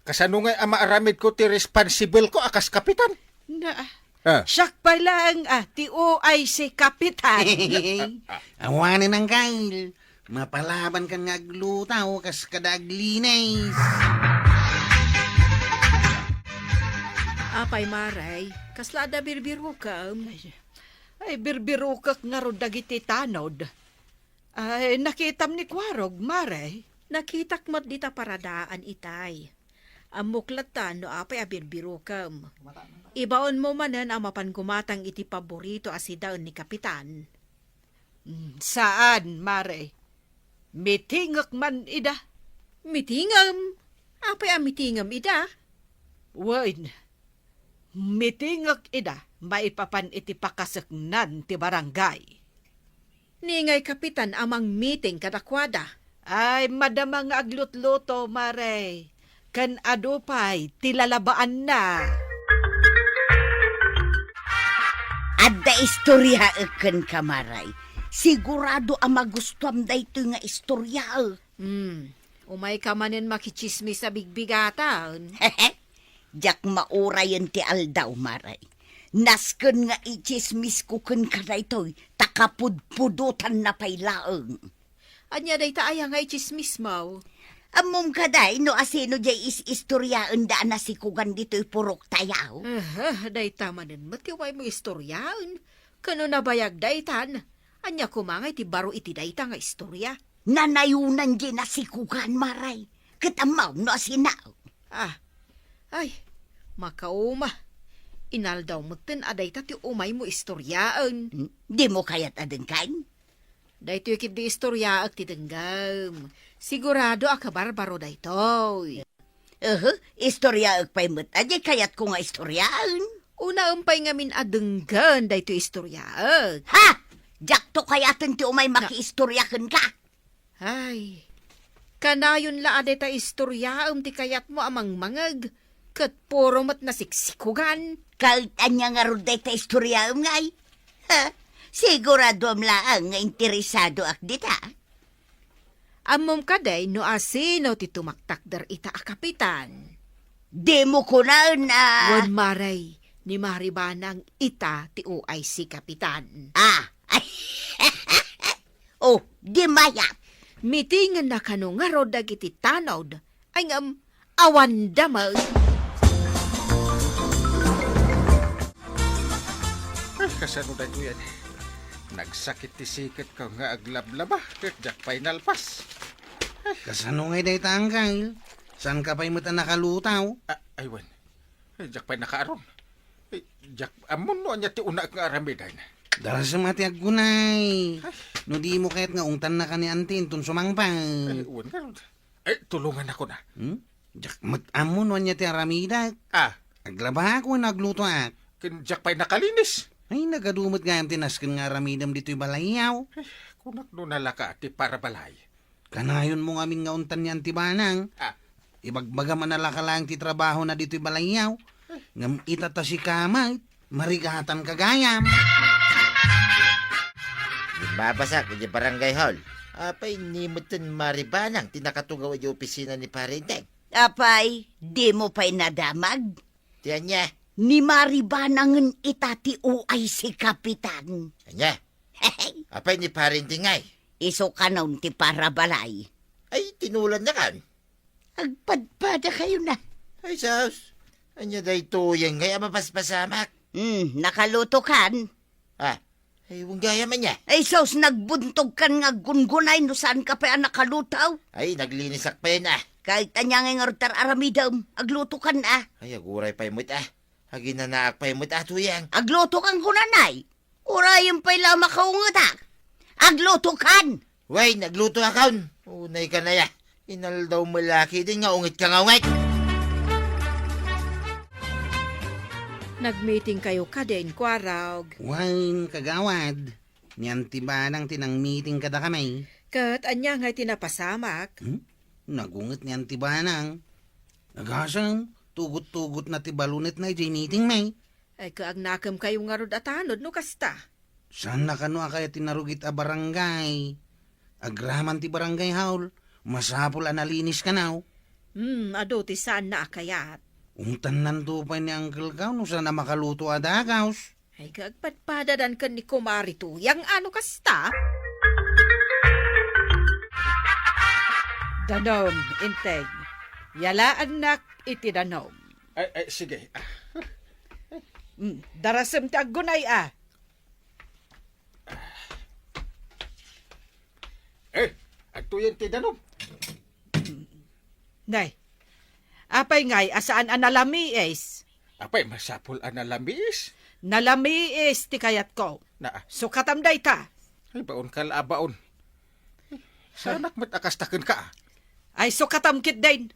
Kasano ngay a maaramidko ti responsible ko a kas kapitan? Na, ah, siak pay laeng, ah, ti O I C kapitan. Ah, ah. Awanen, Angkel. Mapalabankan nga agluto kas kada aglinis. Apay, Mare, kasla adda birbirokem? Ay, ay, birbirokek ngarud dagiti tanod. Ay, nakitam ni Kuarog, Mare? Nakitak met dita paradaan itay. Ammok latta no apay a birbirokem. Ibaonmo manen a mapan gumatang iti paborito a sidaen ni Kapitan. Mm, saan, Mare. Mitingek man ida. Mitingem? Apay a mitingem ida? Wen, mitingek ida maipapan iti pakaseknan ti barangay. Ni ngay kapitan a mangmiting kadakuada. Ay, madama nga aglutluto, Mare. Ken adu pay ti lalabaanna. Adda istoryaek kenka, Mare. Sigurado a magustuam daytoy nga istoryaek. Hmm. Umayka manen makitsismis a bigbigatan. Diak maurayen ti aldaw, Mare. Nasken nga itsismisko kenka daytoy, ta kapudpudotanna pay laeng. Ania dayta aya nga itsismismo? Ammom kadi no asino diay is-istoriaenda a nasikogan ditoy purok tayo? Aha, dayta manen met ti umaymo istoriaen. Ken no nabayag daytan, ania koma ngay ti baro iti dayta nga istoria? Nanayonan diay nasikogan, Maray. Ket ammom no asino. Ah, ay, makauma. Inaldaw metten a dayta ti umaymo istoriaen. Hmm? Dimo kayat a denggen? Daytoy ketdi istoriaek ti denggem. Sigurado a kabarbaro daytoy. Uhu, istoriaek pay met a diay kayatko nga istoriaen. Unaem pay ngamin a denggen daytoy istoriaek. Ha! Diakto kayaten ti umay Na- makiistoria kenka. Ay, kanayon la a dayta istoriaem ti kayatmo a mangmangeg, ket puro met nasiksikogan. Ket ania ngarud dayta istoriaem ngay? Ha? Siguradoem laeng nga interesadoak dita. Ammom kadi no asino ti tumaktakder ita a kapitan? Dimo kunaen a Wen, Maray, ni Mari Banang ita ti O I C kapitan. Ah. Oh, di mayat. Mitingenna kano ngarud dagiti tanod, ay ngem awan damag. Ay, kasano daytoyen? Nagsakit ti siketko nga aglablaba, ket diak pay nalpas. Kasano ngay dayta, Angkel? Saanka pay met a nakalutaw? Ah, ay wen. Ay, diak pay nakaaron. Ay, diak ammon no ania ti unaek nga aramiden. Darasem a ti aggunay. Ay. No dimo ket nga ungtannaka ni Auntie inton sumangpet. Ay, wen ngarud. Eh, tulongannakon a. Hmm? Diak met ammo no ania ti aramidek. Ah. Aglabak wenno aglutoak? Ken diak pay nakalinis. Ay, nagadu met gayam ti nasken nga aramidem ditoy balayyo. Eh, kunak no nalaka ti parabalay. Kanayonmo ngamin nga untan ni Auntie Banang. Ah. Ibagbagam a nalaka laeng ti trabahona ditoy balayyo. Eh. Ngem ita ta sika met, marigatanka gayam. Limmabasak idiay barangay hall. Apay, ni metten Mari Banang ti nakatugaw idiay opisina ni Pare Enteng? Apay, dimo pay nadamag? Ti ania? Ni Mari Banangen ita ti O I C kapitan. Ania? Apay, ni Pare Enteng ngay? Isu kanon ti parabalay. Ay, tinulannakan. Agpadpadakayon a. Ay, sus. Ania daytoyen ngay a mapaspasamak? Hmm, nakalutokan. Ah, ay, wen gayam ania? Ay, sus, nagbuntogkan nga aggungunay no saanka pay a nakaluto. Ay, naglinisak pay a. Ket ania ngay ngarud ti ar-aramidem, aglutokan a. Ay, aguray pay met a. Aginanaak pay met a, Tuyang. Aglutokan kunanay. Urayem pay la a makaungetak. Aglutokan! Wen, aglutoakon. Unaykan aya. Inaldaw met la ketdin nga ungetka nga unget. Nagmitingkayo kadi, Kuarog? Wen, kagawad. Ni Auntie Banang ti nangmiting kadakami. Ket ania ngay ti napasamak? Hmm? Nagunget ni Auntie Banang. Agasem, tugot-tugotna ti balonetna idiay mitingmi. Ay, kaagnakem kayo ngarud a tanod no kasta. Saanna kano a kayat ti narugit a barangay? Agraman ti barangay hall, masapul a nalinis kano. Hmm, adu ti saanna a kayat. Ungtannanto pay ni Uncle Kao no saan a makaluto a dagus. Ay, agpadpadadan ken ni Kumari Tuyang a no kasta. Danom, Enteng. Yalaannak iti danom. Ay, ay, sige. Mm, darasem ti aggunay a. Eh, adtoyen ti danom. Nay, apay ngay a saan a nalamiis? Apay, masapul a nalamiis? Nalamiis ti kayatko. Naa. Sukatam dayta. Ay, baonka la a baon. Saanak met a kasta kenka. Ay, sukatam ketdin.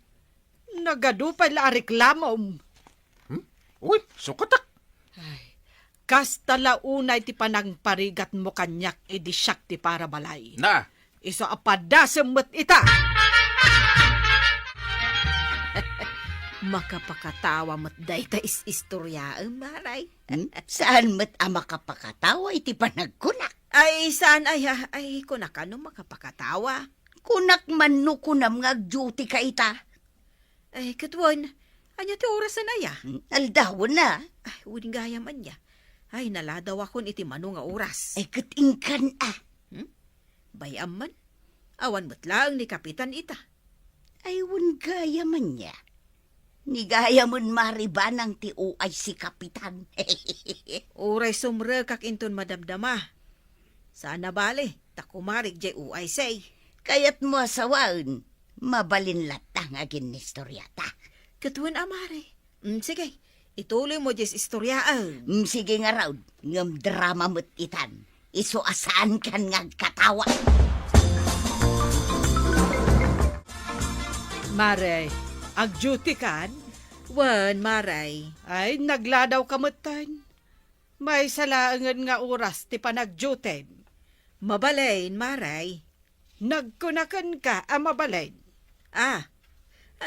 Nagadu pay la a reklamom. Hmm? Uy, sukatak. Ay, kasta la unay ti panangparigatmo kaniak idi siak ti parabalay. Na. Isu a padasem met ita. Makapakatawa met dayta is-istoriaem, Maray. Hmm? Saan met a makapakatawa iti panagkunak? Ay, saan aya? Ay, kunak a no makapakatawa. Kunak man no kunam nga agduty ka ita. Ay, ket wen, ania ti orasen aya? Hmm, aldawen a. Ay, wen gayam ania. Ay, naladawakon iti mano nga oras. Ay, ket inkan a. Hmm? Bay-am man. Awan met laeng ni Kapitan ita. Ay, wen gayam ania. Ni gayamen maribanang ti uay si Kapitan. Uray sumrekak inton madamdama. Saan a bale, ta kumarik jay uay say. Kayatmo a sawaen, mabalin latta nga aginnistoriata. Ket wen a mare. Mm, sige, ituloy mo jay istoriaan. Mm, sige ngarud, ngem drama met itan. Isu a saankan nga agkatawa. Mare, ag-duty kan? Wen, mare. Ay, nagladaw ka metten. Maysa laengen nga oras ti panag-duty. Mabalin, mare. Nagkunakenka a mabalin. Ah,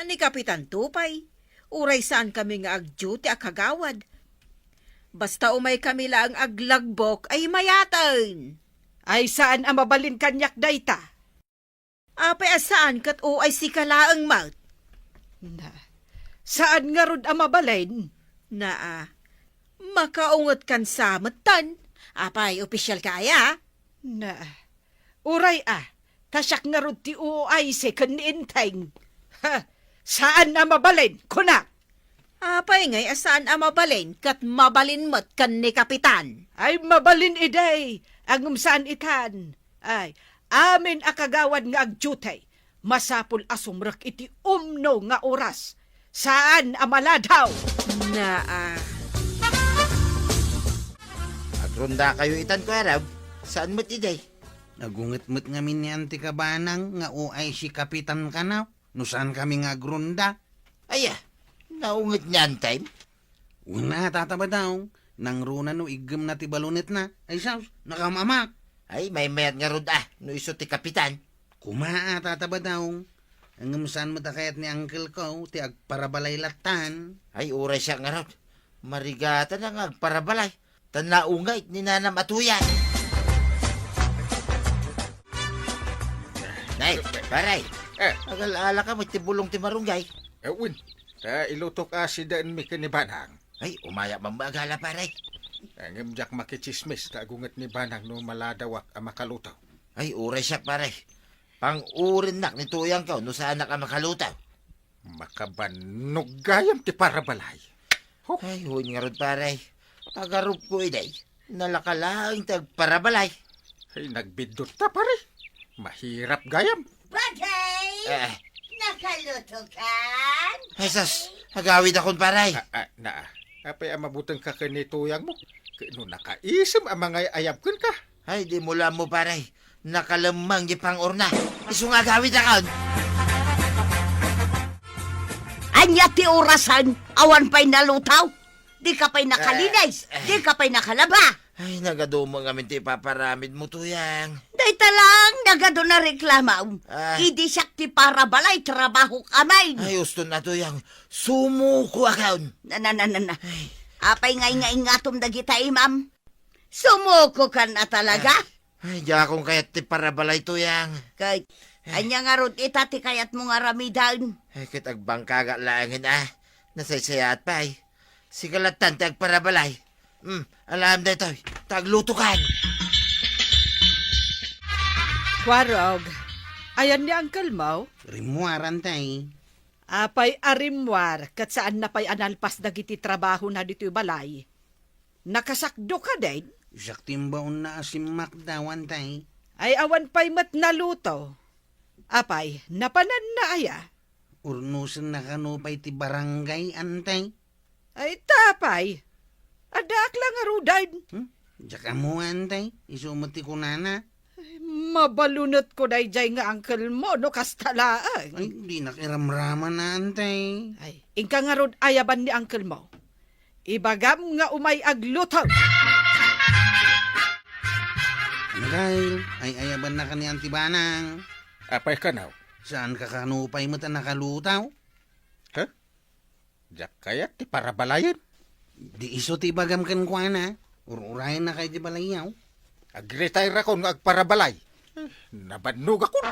ni Kapitan Tupay, uray saankami nga ag-duty a kagawad. Basta umaykami laeng aglagbok ay mayaten. Ay saan a mabalin kaniak dayta. Apay a saan ket uay sika laeng met? Na, saan ngarud a mabalin? Naa, makaunget kan sa metten. Apay, opisyal ka aya? Na, uray a, ta siak ngarud ti uay say ken ni Enteng. Ha, saan a mabalin, kunak. Apay ngay a saan a mabalin ket mabalin met ken ni Kapitan? Ay, mabalin idi, ngem saan itan. Ay, amin a kagawad nga ag-duty, masapul a sumrek iti umno nga oras. Saan a maladaw. Naa. Agrondakayo itan, Kuya Rab. Saan met idi? Nagunget met ngamin ni Auntie Kabanang nga uay si Kapitan kano. No saankami nga agronda. Aya, naunget ni Antem? Wen a, Tata Badong, nangruna no iggemna ti balonetna. Ay sus, nakaam-amak. Ay, maymayat ngarud a, no isu ti kapitan. Koma a, Tata Badong, ngem saan met a kayat ni uncle ko ti agparabalay lattan. Ay, uray siak ngarud. Marigatan nga agparabalay. Ta naunget ni nanam a Tuyang. Nay, pare. Eh. Agal-ala ka met ti bulong ti marunggay. Eh, wen, ta ilutok a sidaenmi ken ni Banang. Ay, umayak man agala, pare. Eh, ngem diak makitsismis ta agunget ni Banang no maladawak a makaluto. Ay, uray siak, pare. Pang-urinnak ni Tuyang ko no saanak a makaluto. Makabannog gayam ti parabalay. Huh. Ay, wen ngarud, pare. Pagarupko idi, nalaka laeng ti agparabalay. Ay, nagbiddut ta, pare. Mahirap gayam. Bagay! Eh. Nakaluto kan? Ay, sus, agawidakon, pare. Ah, ah, naa. Apay a mabutengka ken ni Tuyangmo? Ket no nakaisem a mangay-ayab kenka? Ay, dimo la ammo, pare. Nakalemmeng ti pang-urna. Isu nga agawidakon. Ania ti orasen? Awan pay naluto? Dika pay nakalinis? Eh, eh. Dika pay nakalaba? Ay, nagadu met ngamin ti ipaparamidmo, Tuyang. Dayta laeng nagadu a reklamo. Ah. Idi siak ti parabalay, trabaho kami. Ay, uston na, Tuyang. Sumuko akon. Na, na, na, na, na. Ay. Apay ngay nga ingatom dagita imam? Sumuko kan a talaga? Ah. Ay, diakon kayat ti parabalay, Tuyang. Kay, ania ngarud ita ti kayatmo nga aramiden? Ay, ket agbangkagak laengen a. Nasaysayaat pay. Sika lattan ti agparabalay. Hmm, alaem daytoy. Ta aglutokan. Kuarog, ayan ni uncle mo? Rimmuar, Antay. Apay a rimmuar, ket saanna pay a nalpas dagiti trabahona ditoy balay. Nakasakdo kadin? Siak ti imbaonna a simmakdaw, Antay. Ay, awan pay met naluto. Apay, napananna aya? Urnosenna kano pay ti barangay, Antay? Ay, ta apay? Addaak la ngaruden. Hmm? Diak ammo, Antay. Isu met ti kunana. Ay, mabalunetko daydiay nga uncle mo no kasta laeng. Ay, dinak iramraman, Antay. Ay, inka ngarud ayaban ni uncle mo. Ibagam nga umay agluto. Anggal, ay-ayabanna kanian ti banang. Apay kano? Saanka kano pay met a nakaluto? Ha? Diak kayat ti parabalayen. Di isu ti ibagam kenkuana. Ur-urayennakay ti balayyo. Agretairakon nga agparabalay. Eh, nabannogakon.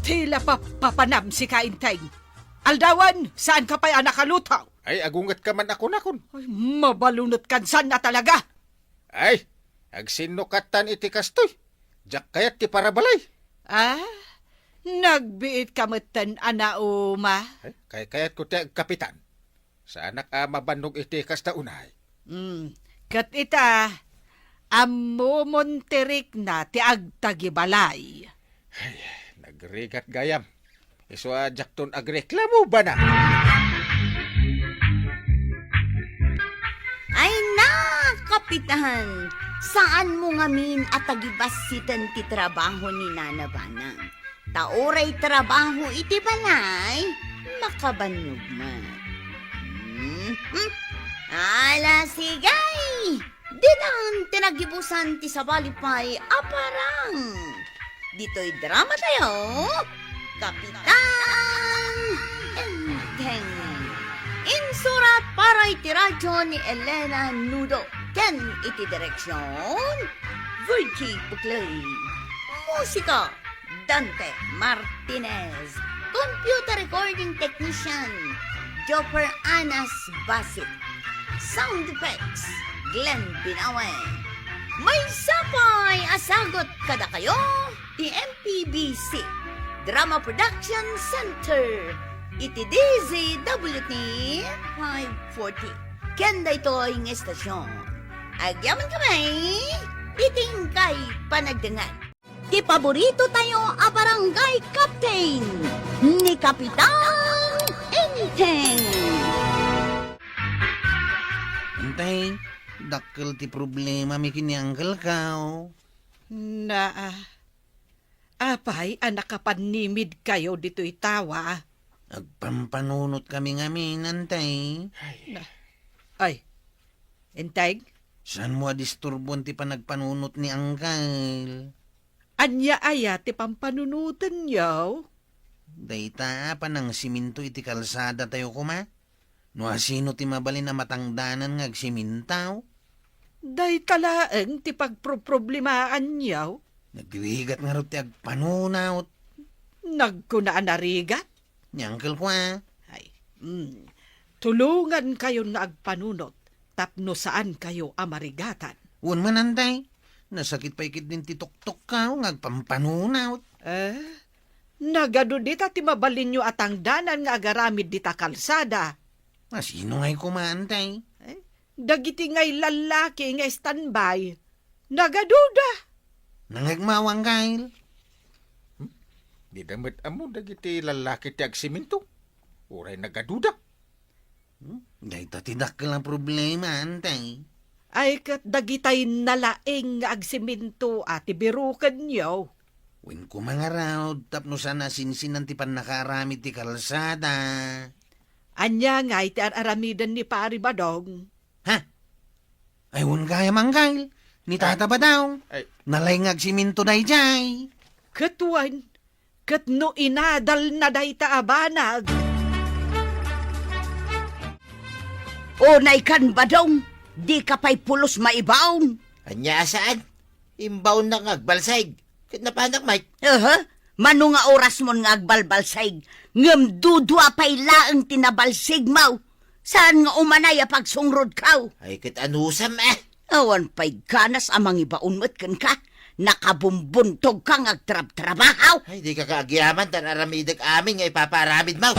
Tila papapanam sika, Enteng. Aldawen, saanka pay a nakaluto? Ay, agungetka man a kunakon. Ay, mabalunetkan saan a talaga. Ay, agsinnokattan iti kastoy. Diak kayat ti parabalay. Ah, nagbiit ka metten a nauma. Ay, kay kayatko ti agkapitan. Saanak a mabannog iti kasta unay. Hmm, ket ita, ammomon ti rikna ti agtagibalay. Ay, nagrigat gayam. Isu a diakton agreklamo, bana. Ay na, Kapitan! Saanmo ngamin a tagibassiten ti trabaho ni Nana Banang. Ta uray trabaho iti balay, makabannog met. Hmm? Ala, sige! Ditan ti nagibusan ti sabali pay a parang. Ditoy drama tayo, Kapitan Enteng. Insurat para iti radyo ni Elena Nudo ken iti direksyon, Virgie Buclay. Musika, Dante Martinez. Computer recording technician, Jopper Anas Basit. Sound effects, Glenn Binawen. Maysa pay a sagut kadakayo ti M P B C Drama Production Center iti D Z W T five forty. Ken daytoy nga estasyon, agyamankami iti inkay panagdengngeg. Ti paborito tayo a barangay captain, ni Kapitan Enteng. Enteng, dakkel ti problemami ken ni Uncle Kao. Naa, apay a nakapannimid kayo ditoy tawa? Agpampanunot kami ngamin, Enteng. Ay. Na, ay, Enteng? Saanmo a disturboan ti panagpanunot ni Uncle? Ania aya ti pampanunotenyo? Dayta a panangsiminto iti kalsada tayo koma? No asino ti mabalin a matangdanan nga agsiminto? Dayta laeng ti pagproproblemaanyo? Nagrigat ngarud ti agpanunot. Nagkuna a narigat? Ni Uncle ko, a. Ay, mm. Tulongankayon nga agpanunot tapno saankayo a marigatan. Wen man, Enteng. Nasakit pay ketdin ti tuktokko nga agpampanunot. Eh, nagadu dita ti mabalinyo a tangdanan nga agaramid dita kalsada. Asino ngay koma, Enteng? Eh, dagiti ngay lallaki nga standby. Nagaduda. Nangegmawang, Kyle. Hmm? Dida met ammo dagiti lallaki ti agsiminto. Uray nagaduda. Hmm? Dayta ti dakkel a problema, Enteng. Ay, ket dagitay nalaeng nga agsiminto a ti birukenyo. Wen koma ngarud, tapno saan a sinsinan ti pannakaaramid ti kalsada. Ania ngay ti ar-aramiden ni Pari Badong? Ha? Ay, wen gayam, Uncle. Ni Tata Badong. Ay. Nalaeng nga agsiminto daydiay. Ket wen, ket no inadalna dayta a banag. Unay kan, Badong, dika pay pulos maibaon. Ania a saan? Imbaonnak nga agbalsig. Ket napanak, Mike. Aha, mano nga orasmon nga agbalbalsig, ngem dudua pay laeng ti nabalsigmo. Saan nga umanay a pagsungrodko? Ay, ket anusam, eh. Awan pay ganas a mangibaon met kenka. Nakabumbuntogka nga agtrabtrabaho. Ay, dika agyaman ta aramidek amin nga ipapaaramidmo.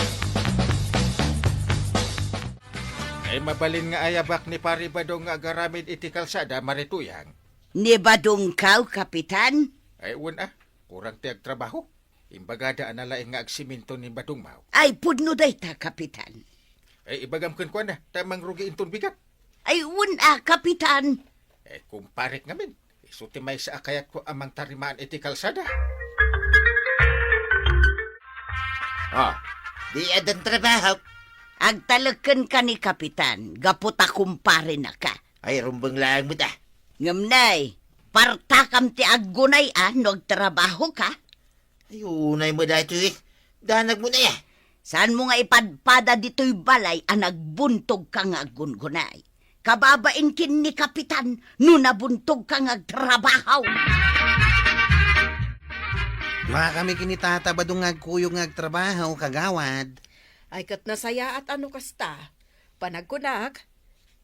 Ay, mabalin nga ayabak ni Pari Badong nga agaramid iti kalsada, Mari Tuyang. Ni Badongko, Kapitan? Ay, wen a. Kurang ti agtrabaho. Imbagada a nalaeng nga agsiminto ni Badongmo. Ay, pudno dayta, Kapitan. Ay, ibagam kenkuana, ta mangrugi inton bigat. Ay, wen a, Kapitan. Eh, kumparek ngamin. Isu ti maysa a kayatko a mangtarimaan iti kalsada. Ah, di adan trabaho. Agtalek kenka ni Kapitan, gapu ta kumparenaka. Ay, rumbeng laeng met a. Ngem nay, partakam ti aggunay a no agtrabahoka? Ay, unay mo daytoy. Danag mo na ya. Saanmo nga ipadpada ditoy balay a nagbuntogka nga aggungunay? Kababain ken ni Kapitan no nabuntogka nga agtrabaho. Duakami ken ni Tata Badong nga agkuyog nga agtrabaho, kagawad. Ay, ket nasayaat a no kasta. Panagkunak,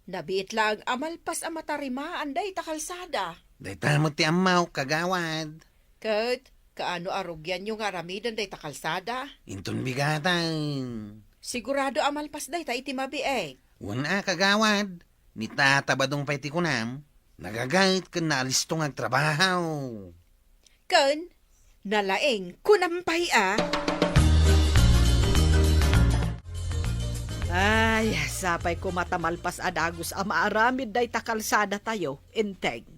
nabiit laeng a malpas a matarimaan dayta kalsada. Dayta met ti ammok, kagawad. Ket kaano a rugianyo nga aramiden dayta kalsada? Inton bigatan. Sigurado a malpas dayta iti mabiit. Wen a, kagawad, ni Tata Badong pay ti kunam, nagagayt ken naalisto nga agtrabaho. Ken nalaing kunam pay a. Ay, sapay koma ta malpas a dagus a maaramid dayta kalsadatayo, Enteng.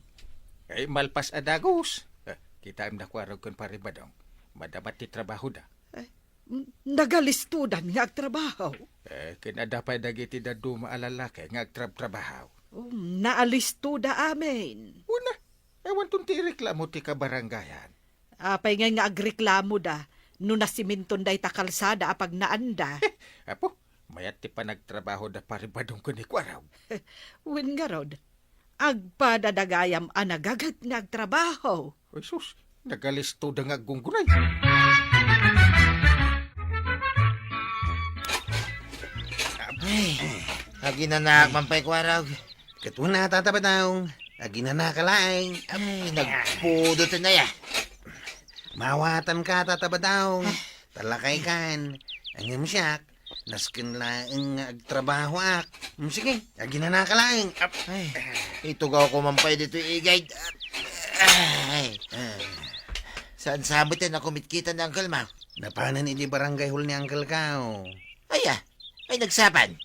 Ay, malpas a dagus. Eh, kitaem da Kuarog ken Pari Badong. Madama ti trabahoda. Ay, n-, nagalistodan nga agtrabaho. Eh, ken adda pay dagiti dadduma a lalaki nga agtrabtrabaho. Um, naalistoda amin. Una, awanton ti ireklamo ti kabarangayan. Apay ngay nga agreklamoda no nasiminton dayta kalsada a pagnaanda? Apo, mayat ti panagtrabaho da Pari Badong ken ni Kuarog. Wen ngarud, agpadada gayam a nagagayt nga agtrabaho. Ay sus, nagalistoda nga aggunggunay. Ay, aginanaak man pay, Kuarog. Ket wen a, Tata Badong, aginanaka laeng. Ay, nagpudot na ya. Mawatanka, Tata Badong. Talakaykan. Ngem siak, nasken laeng nga agtrabahoak. Mm, sige, aginanaka laeng. Ap-, Ay, itugawko man pay ditoy igay. Ay. Ah. Saan sa met yan a kumitkita ni Uncle Mau? Napanan idi barangay hall ni Uncle Kao. Ay, ah. Ay, nagsapan.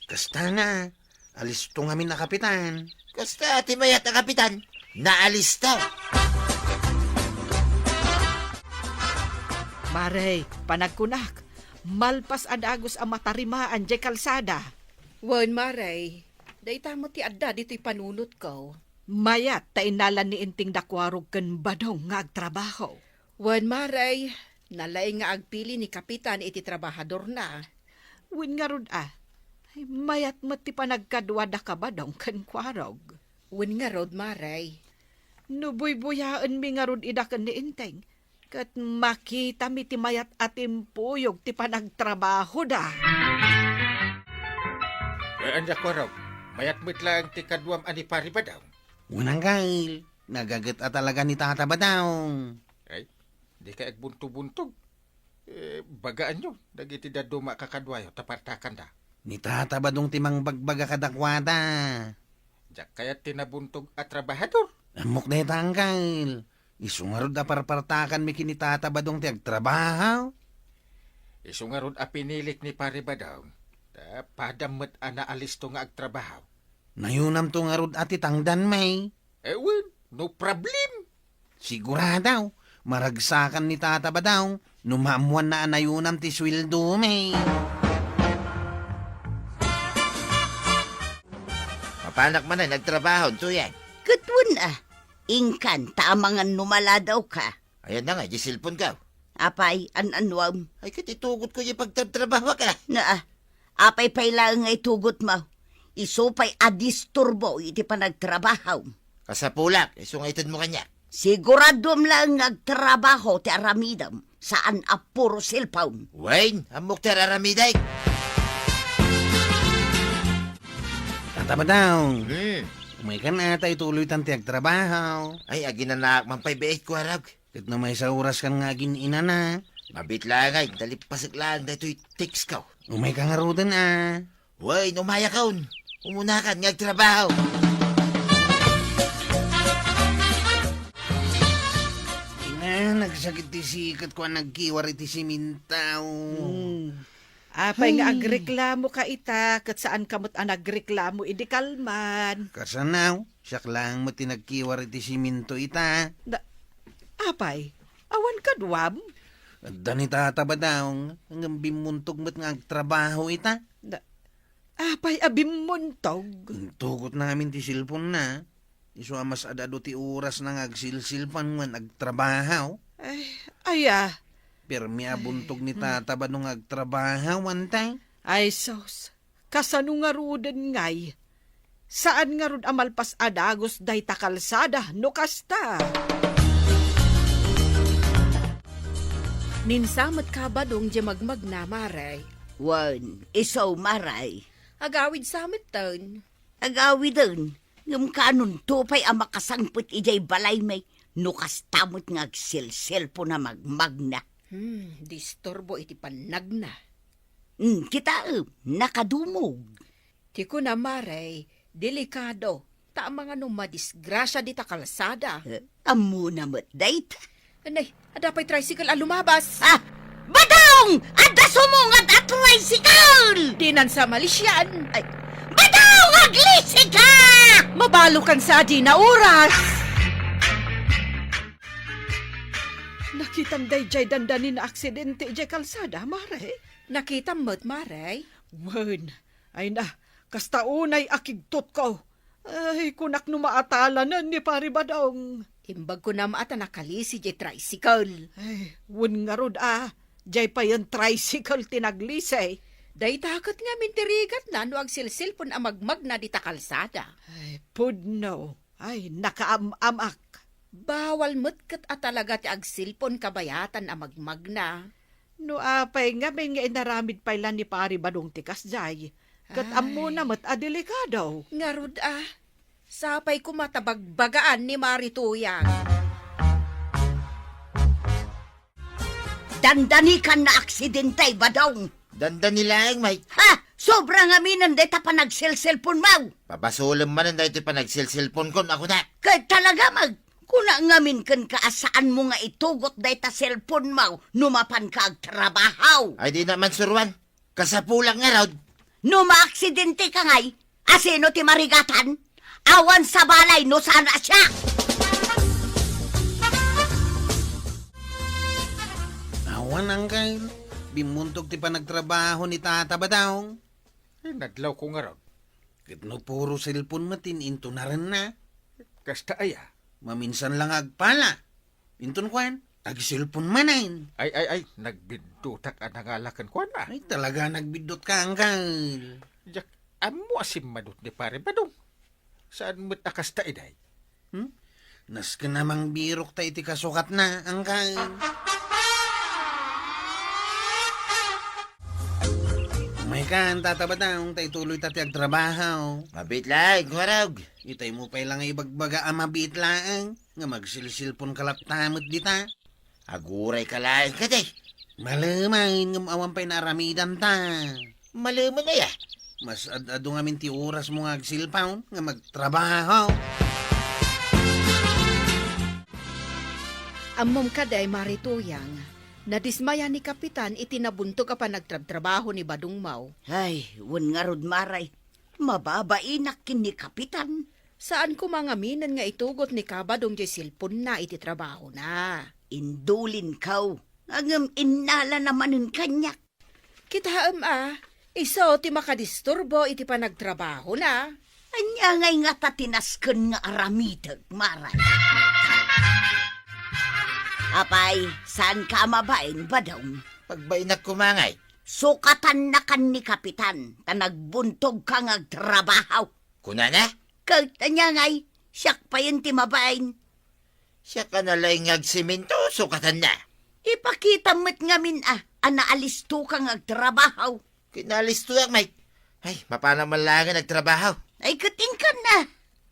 Kasta na. Alisto ngamin a kapitan. Kasta ti mayat a kapitan, naalisto. Mare, panagkunak, malpas a dagus a matarimaan diay kalsada. Wen, Mare, dayta met ti adda ditoy panunotko. Mayat ta innalan ni Enteng da Kuarog ken Badong nga agtrabaho. Wen, Mare, nalaing nga agpili ni Kapitan iti trabahadorna. Wen ngarud a, ay, mayat met ti panagkaduada ka Badong ken Kuarog. Wen ngarud, Mare. No buybuyaenmi ngarud ida ken ni Enteng, ket makitami ti mayat a timpuyog ti panagtrabahoda. Eh, ania, Kuarog, mayat met laeng ti kaduam a ni Pari Badong? Wen, Uncle, nagagayt a talaga ni Tata Badong. Ay, dikay agbuntobuntog. Eh, bagaanyo dagiti dadduma a kakaduayo ta partakanda. Ni Tata Badong ti mangbagbaga kadakuada. Diak kayat ti nabuntog a trabahador. Ammok dayta, Uncle. Isu ngarud a parpartakanmi ken ni Tata Badong ti agtrabaho. Isu ngarud a pinilik ni Pari Badong. Ta padam met a naalisto nga agtrabaho. Nayunamto ngarud a ti tangdanmi. Eh, wen, no problem. Sigurado, maragsakan ni Tata Badong no maammoanna a nayunam ti sueldomi. Mapanak manen agtrabaho, Tuyang. Ket wen a, inkan ta amangan no maladawka. Ayan na nga, di cellphone ka. Apay, an-anuam? Ay, ket itugotko diay pagtrabtrabahoak a. Naa, apay pay laeng nga itugotmo? Isu pay a disturbo iti panagtrabahom. Kasapulak, isu nga itedmo kaniak. Siguraduam laeng nga agtrabaho ti aramidem, saan a puro cellphone. Wen, ammok ti ar-aramidek. Tata Badong, hmm, umaykan a ta ituloytan ti agtrabaho. Ay, aginanaak man pay biit, Kuarog. Ket no maysa a oraskan nga agin-inana? Mabiit laeng, ay, nalippasek laeng daytoy textko. Umayka ngaruden a. Wen, umayakon. Umunakan nga agtrabaho. Ina, nagsakit ti siketko a nagkiwar iti siminto. Hmm. Apay nga, ay, agreklamoka ita, ket saanka met a nagreklamo idi kalman? Kasano? Siak laeng met ti nagkiwar iti siminto ita. Da-, apay, awan kaduam? Adda ni Tata Badong, ngem bimmuntog met nga agtrabaho ita. Da-, apay a bimmuntog? Intugotna ngamin ti cellphone-na. Isu a mas ad-adu ti orasna nga agsilsilpan wen agtrabaho. Ay, aya. Permi a buntog ni, ay, Tata Badong nga agtrabaho, wen tay? Ay, sus. Kasano ngaruden ngay? Saan ngarud a malpas a dagus dayta kalsada no kasta? Ninsa met ka Badong diay magmagna, Mare. Wen, isu, Mare. Agawid sa metten. Agawiden, ngem kaanonto pay a makasangpet idiay balaymi No kasta met nga agselselpon a magmagna. Hmm, disturbo iti pannagna. Hmm, kitaem, nakadumog. Ti kuna, Mare, delikado. Ta amangan no madisgrasia dita kalsada. Eh, ammona met dayta. Anay, adda pay tricycle a lumabas. Ah! Badong! Adda sumungad a tricycle! Dinan sa malisian. Ay, Badong, aglisika! Mabalokan sa adina oras. Nakitam daydiay dandani nga aksidente idiay kalsada, Mare? Nakitam met, Mare? Wen, ay na, kasta unay a kigtotko. Ay, kunak no maatalanen ni Pari Badong. Imbag kunam a ta nakalisi diay tricycle. Ay, wen ngarud a, diay payen tricycle ti naglisi. Dayta ket ngamin ti rigatna no agselselpon a magmagna dita kalsada. Ay, pudno. Ay, nakaam-amak. Bawal met ket a talaga ti agselpon kabayatan a magmagna. No apay ngamin nga inaramid pay la ni Pari Badong ti kasdiay, ket Ay. ammona met a delikado. Ngarud a, sapay koma ta bagbagaan ni Mare Tuyang. Dandani kan nga aksidente, Badong. Dandani laeng, Mike. Ha? Sobra ngaminen dayta panagselselponmo. Pabasolem manen daytoy panagselselponkon, a kunak. Ket talaga, Mike. Kuna ngamin kenka a saanmo nga itugot dayta selponmo no mapanka agtrabaho. Ay, dina man suruan. Kasapulak ngarud. No maaksidenteka ngay, asino ti marigatan? Awan sa balay no saan a siak. Awan, Angkel. Bimmuntog ti panagtrabaho ni Tata Badong. Ay, nadlawko ngarud. Ket no puro selpon met ti intunarenna. Kasta aya? Maminsan la nga agpala. Inton kuan, agselpon manen. Ay, ay, ay, nagbiddutak a nangala kenkuana. Ay, talaga nagbiddutka, Angkel. Diak ammo a simmadut ni Pare Badong. Saan met a kasta, iday? Hmm? Nasken a mangbirokta iti kasukatna, Angkel. Umaykan, Tata Badong, ta ituloyta ti agtrabaho. Mabiit laeng, Kuarog. Itaymo pay la nga ibagbaga a mabiit laeng, nga magselselponka latta met dita. Agurayka laeng kadi. Malemen, ngem awan pay naaramidanta. Malemen aya? Mas ad-adu ngamin ti orasmo nga agselpon nga magtrabaho. Ammom kadi, Mare Tuyang, nadismaya ni Kapitan iti nabuntog a panagtrabtrabaho ni Badongmo. Ay, wen ngarud, Mare. Mababainak ken ni Kapitan. Saan koma ngaminen nga itugot ni Kabadong diay selponna iti trabahona. Indulinko, ngem innalana manen kaniak. Kitaem a, isu ti makadisturbo iti panagtrabahona. Ania ngay ngata ti nasken nga aramidek, Mare? Apay, saanka a mabain, Badong? Pagbainak koma ngay. Sukatannakan ni Kapitan, ta nagbuntogka nga agtrabaho. Kunana? Ket ania ngay, siak payen ti mabain. Siak a nalaing nga agsemento, sukatanna. Ipakitam met ngamin a, a naalistoka nga agtrabaho. Ket naalistoak, Mike. Ay, mapanam man laengen agtrabaho. Ay, ket inkan na.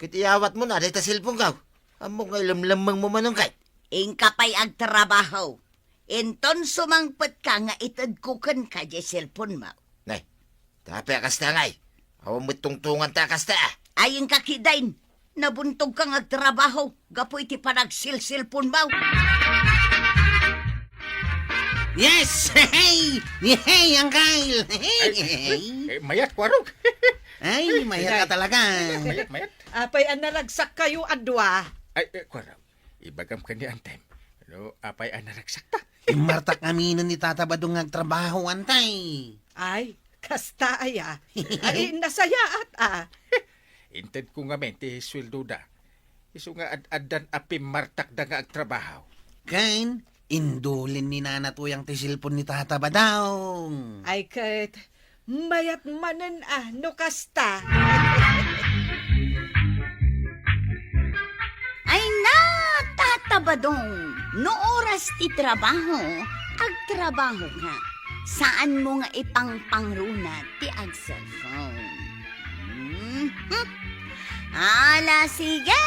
Ket iyawatmo na dayta selponko. Ammok nga ilemlemmengmo manen ket. Inka pay agtrabaho. Inton sumangpetka nga itedko kenka diay selponmo. Nay, ta apay a kasta ngay? Awan met tungtunganta a kasta, a. Ay, inka ketdin. Nabuntogka nga agtrabaho gapu iti panagselselponmo. Yes! Hey! Hey, Angkel! Hey! Ay, eh, mayat, Kuarog. Ay, mayat ka talaga. Mayat, mayat. Apay a naragsak kayo a dua? Ay, eh, Kuarog. Ibagam ken ni Antem. No, apay a naragsakta? Immartak aminen ni Tata Badong nga agtrabaho, Antay. Ay, kasta aya. Ay, nasayaat, a. Intedko ngamin ti sueldoda. Isu nga ad-addan a pimmartakda nga agtrabaho. Ken, indulen ni Nana Tuyang ti selpon ni Tata Badong. Ay, ket, mayat manen a no kasta. Ay na, Tata Badong, no oras ti trabaho, agtrabahoka. Saanmo nga ipangpangruna ti agselpon. Mhm. Ala, sige!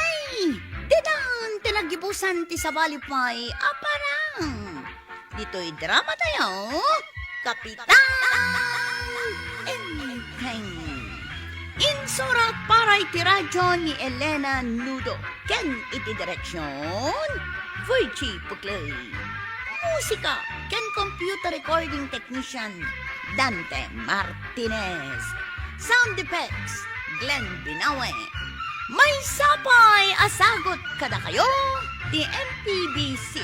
Didon ti Nagibusan ti sabali pay a parang. Ditoy drama tayo, Kapitan Enteng. Insurat para iti radyo ni Elena Nudo ken iti direksyon, Virgie Puclay. Musika ken computer recording technician, Dante Martinez. Sound effects, Glenn Binawe. Maysa pay a sagut kadakayo ti M P B C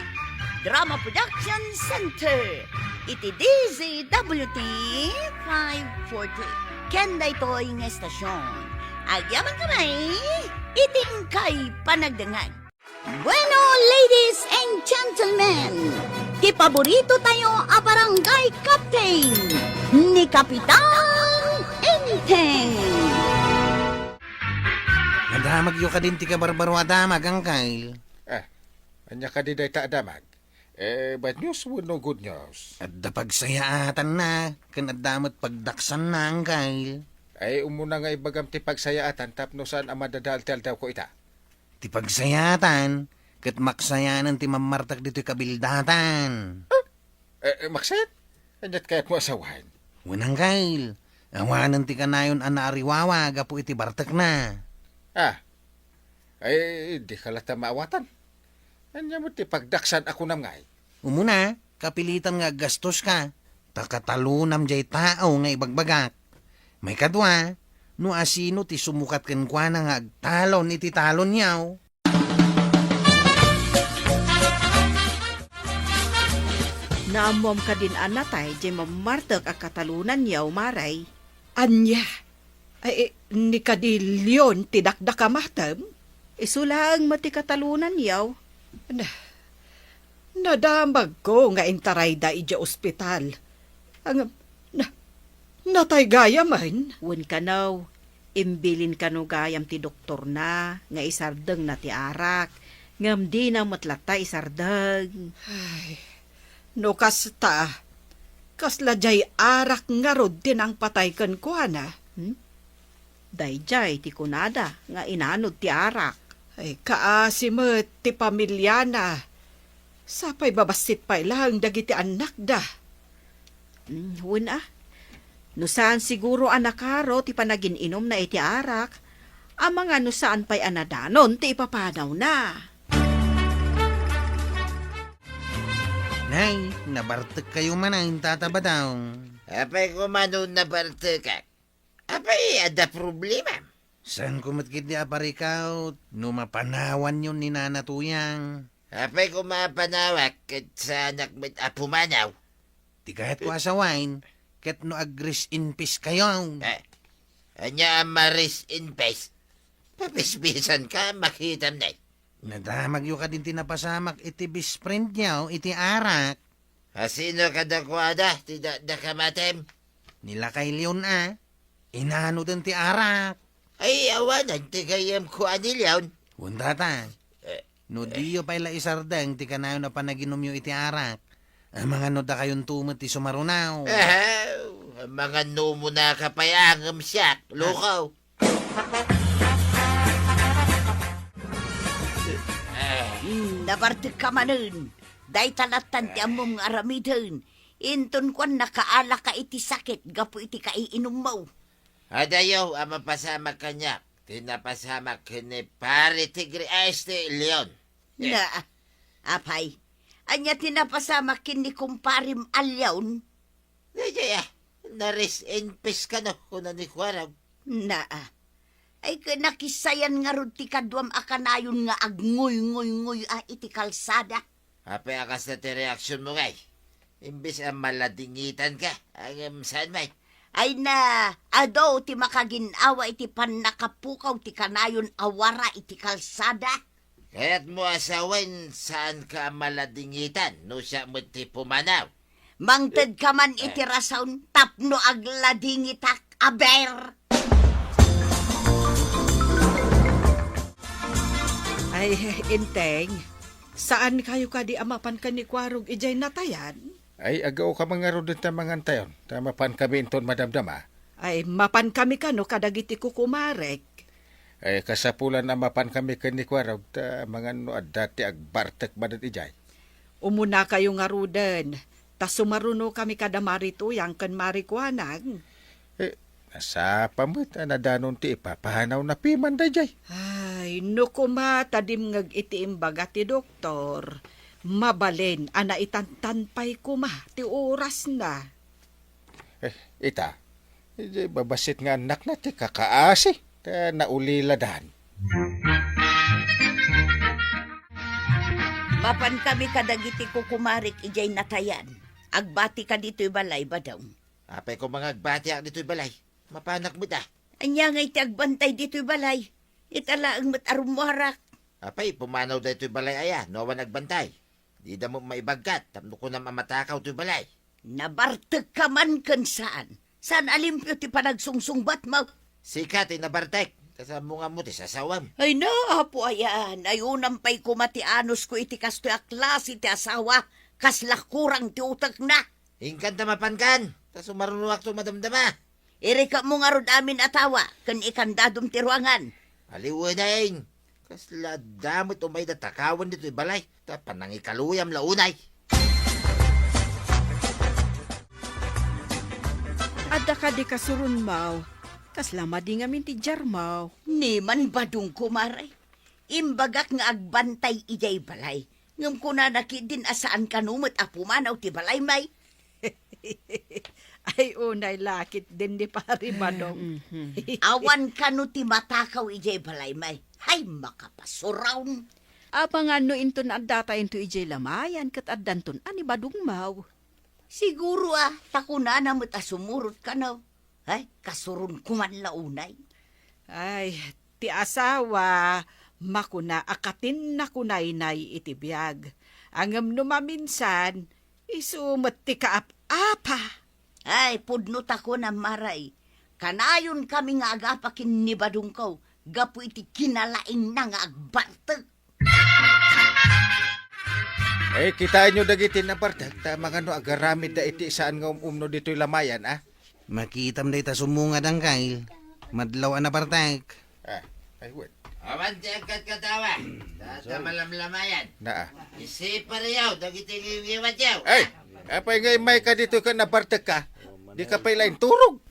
Drama Production Center iti D Z W T five forty. Ken daytoy nga estasyon, agyaman kami iti inkay panagdengngeg. Bueno, ladies and gentlemen, ti paborito tayo a barangay captain, ni Kapitan Enteng. Nadamagyo kadin ti kabarbaro a damag, Angkel? Ah, ania kadi dayta a damag? Eh, bad news wenno good news? Adda pagsayaatanna, ken adda met pagdaksanna, Angkel. Ay, umuna nga ibagam ti pagsayaatan tapno saan a madadael ti aldawko ita. Ti pagsayaatan, ket maksayanen ti mammartek ditoy kabildatan. Eh, eh, maksayat? Aniat kayatmo a sawen? Wen, Angkel, awanen ti kanayon a naariwawa gapu iti bartekna. Ah, ay, dika latta maawatan. Ania met ti pagdaksan a kunam ngay? Umuna, kapilitan nga aggastoska, ta katalonam jay tao nga ibagbagak. Maikadua, no asino ti sumukat kenkuana nga agtalon iti talonyo. Naammoam kadin a natay jay mammartek a katalonanyo, Mare? Ania? Ay, ni kadi Leon ti dakdakam, Atem? Isu laeng met ti katalonanyo. Na, nadamagko nga intarayda idiay ospital. Ang, na, natay gayamen. Wen kano, imbilin kano gayam ti doktorna nga isardengna ti arak, ngem dina met latta isardeng. Ay, no kasta, kasla jay arak ngarud ti nangpatay kenkuana? Hmm? Daydiay ti kunada nga inanod ti arak. Ay, kaasi met ti pamiliana. Sapay babassit pay laeng dagiti annakda. Mm, wen a. No saan siguro a nakaro ti panagin-inumna iti arak, amangan no saan pay a nadanon ti ipapanawna. Nay, nabartekkayo manen, Tata Badong. Apay koma no nabartekak? Apay, adda problemam? Saanko met ketdi a parikaw no mapanawanyon ni Nana Tuyang. Apay koma a panawak ket saanak met a pumanaw? Ti kayatko a sawen, ket no ag-rest in peace kayo. Eh, ania a ma-rest in peace? Papisbisanka, makitam nay. Nadamagyo kadin ti napasamak iti best friendyo iti arak. Asino kadakuada ti dakdakam, Atem? Ni Lakay Leon a, inanoden ti arak. Ay, awanen ti gayyemko a ni Leon. Wen, Tata. Eh, no diyo pay la isardeng ti kanayon a panaginumyo iti arak, amangan no dakayonto met ti sumarunaw. Eh, amangan no umunaka pay a ngem siak, lukaw. Mm, nabartekka manen. Dayta lattan ti ammom nga aramiden. Inton kuan, nakaalaka iti sakit gapu iti kaiinummo. Adayo a mapasamak kaniak ti napasamak ken ni Pare Tigre a este Leon. Na, apay, ania ti napasamak ken ni kumparem a Leon? Daydiay a, na-rest in peace kano, kuna ni Kuarog. Naa. Ay, ket nakisayan ngarud ti kaduam a kanayon nga agnguynguynguy a iti kalsada. Apay a kasta ti reaksionmo ngay? Imbes a maladingitanka, ngem saan met? Ay na, adu ti makagin-awa iti pannakapukaw ti kanayon a wara iti kalsada. Kayatmo a sawen, saanka a maladingitan no siak met ti pumanaw. Mangtedka man iti rason tapno agladingitak, aber. Ay, Enteng, saankayo kadi a mapan ken ni Kuarog idiay natayan? Ay, aggaoka man ngaruden ta mangantayon, ta mapankami inton madamdama. Ay, mapankami kano kadagiti kukumarek? Ay, kasapulan a mapankami ken ni Kuarog, ta mangan no adda ti agbartek manen idiay. Umunakayo ngaruden, ta sumarunokami kada Mari Tuyang ken Mari Kuanang. Eh, nasapa met a nadanon ti ipapahanawna piman daydiay. Ay, no koma ta dimngeg iti imbaga ti doktor, mabalin a naitantan pay koma ti orasna. Eh, ita, idiay babassit nga annakna ti kakaasi, ta nauliladan. Mapankami kadagiti kukumarik idiay natayan. Agbatika ditoy balay, Badong. Apay koma nga agbatiak ditoy balay? Mapanak met a. Ania ngay ti agbantay ditoy balay? Ita laeng met a rummuarak. Apay, pumanaw daytoy balay aya, no awan agbantay? Dida met maibaggat, tapno kunam a matakaw toy balay. Nabartekka man ken saan. Saan a limpio ti panagsungsungbatmo. Sika ti nabartek. Kasammo nga mo ti sasawam. Ay na, Apo aya, nayunam pay koma ti anusko iti kastoy a klase ti asawa, kasla kurang ti utekna. Inkan ta mapankan, ta sumarunoakto madamdama. Irikepmo ngarud amin a tawa, ken ikandadom ti ruangan. Aliweneng, kasla adda met umay da takawan ditoy balay, ta panangikaluyam la unay. Adda kadi kasuronmaw, kasla madi ngamin ti diarmaw. Ni man Badong, kumare. Imbagak nga agbantay idiay balay. Ngem kunana ketdin a saan kano met a pumanaw ti balay, may. Ay, unay la ketdin ni Pari Badong. Mhm. Awan kano ti matakaw idiay balay, may. Ay, makapasuraw. Amangan no inton adda tayo idiay lamayan ket addanton a ni Badong maw. Siguro a, ta kunana met a sumurot kano. Ay, kasuronko man la unay. Ay, ti asawa, makuna a katinna kunaynay iti biag. Ngem no maminsan, isu met ti kaap-apa. Ay, pudno ta kunam, Mari. Kanayon kami nga agapa ken ni Badongko, gapu iti kinalaingna nga agbartek. Eh, kitaenyo dagiti nabartek, ta mangano agaramidda iti saan nga um-umno ditoy lamayan, a? Makitam dayta sumungad, Angkel. Madlaw a nabartek. Ah, ay, wait. Awan ti agkatkatawa. Ta, ta malamlamayan. Naa. Isipariyo dagiti ngiwatyo. Ay, apay nga immayka ditoy ken nabartekka? Dika pay la inturog.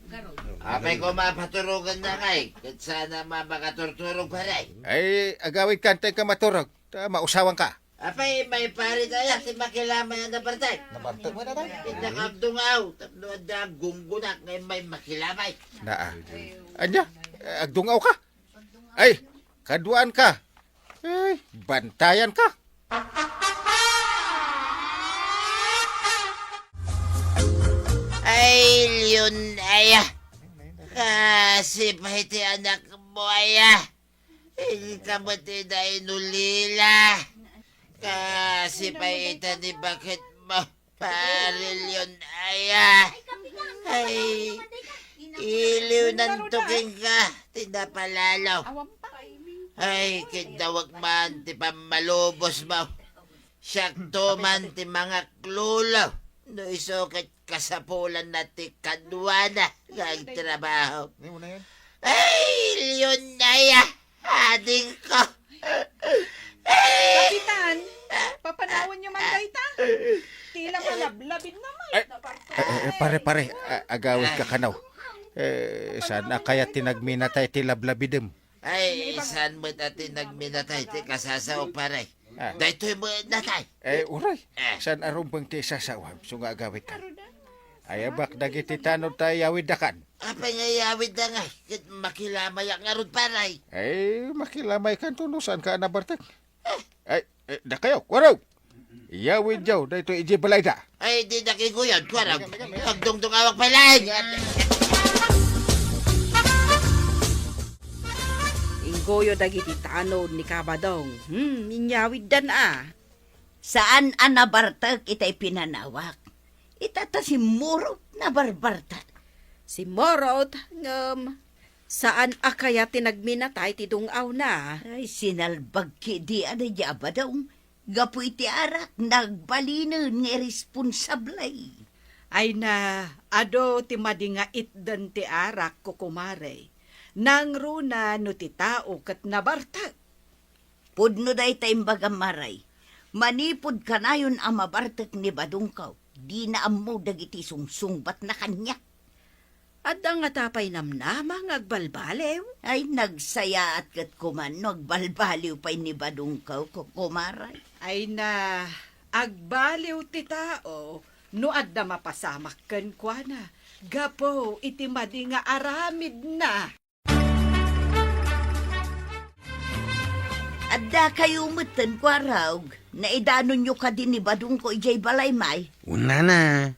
Apay koma paturoganna ngay, ket saan a makaturturog, pare? Ay, agawidka, antaenka maturog. Ta mausawanka. Apay, may pare tayo, ti makilamay a nabartek. Nabartek mo na tayo. Ket nakagdungaw, tapno adda aggunggonak nga immay makilamay. Naa. Ania? Eh, agdungawka? Ay, kaduaanka. Ay, bantayanka. Ay, Leon, aya. Kasi pa iti anakmo, aya. Inka met ida inulila. Kasi pay ita ni baketmo, Pare Leon, aya. Ay, iliwnanto kenka ti napalalo. Ay, kidawag man ti pammalubosmo. Siakto man ti mangaklolo. No isu ket kasapulanna ti kaduana nga agtrabaho. Ay, Leon, aya, adingko. Kapitan, papanawanyo man dayta. Tila malablabid naman. Ay, eh, eh, pare, pare, a-, agawidka kano. Eh, saan a kayat ti nagminatay ti lablabidem? Ay, saan met a ti nagminatay ti kasasao, pare? Ah. Daytoy met natay. Eh, uray. Eh. Saan a rumbeng ti sasawam, isu nga agawidka? Ayabak dagiti tanod ta iyawiddakan. Apay nga iyawidda ngay, ket makilamayak ngarud, pare? Eh, makilamaykanto no saanka a nabartek. Eh. Ay, eh, dakayo, Kuarog! Iyawidyo daytoy idiay balayda. Ay, didak iguyod, Kuarog. Agdungdungawak pay laeng. Inggoyo dagiti tanod ni Kabadong. Hmm, inyawiddan a. Saan a nabartek itay pinanawak. Ita ta simmurot, nabarbartek. Simmurot, ngem saan a kayat ti nagminatay ti dung-awna. Ay, sinalbag ketdi a daydi a Badong. Gapu iti arak, nagbalinen nga irresponsable. Ay na, adu ti madi nga itden ti arak, kukumare. Nangruna no ti tao ket nabartek. Pudno dayta imbagam, Maray. Manipud kanayon a mabartek ni Badongko, dina ammo dagiti sungsungbatna kaniak. Adda ngata pay namnama nga agbalbaliw? Ay, nagsayaat ket koma no agbalbaliw pay ni Badongko, kukumaray. Ay na, agbaliw ti tao no adda mapasamak kenkuana gapu iti madi nga aramidna. Addakayo metten, Kuarog. Naidanonyo kadi ni Badongko idiay balay, may? Unana,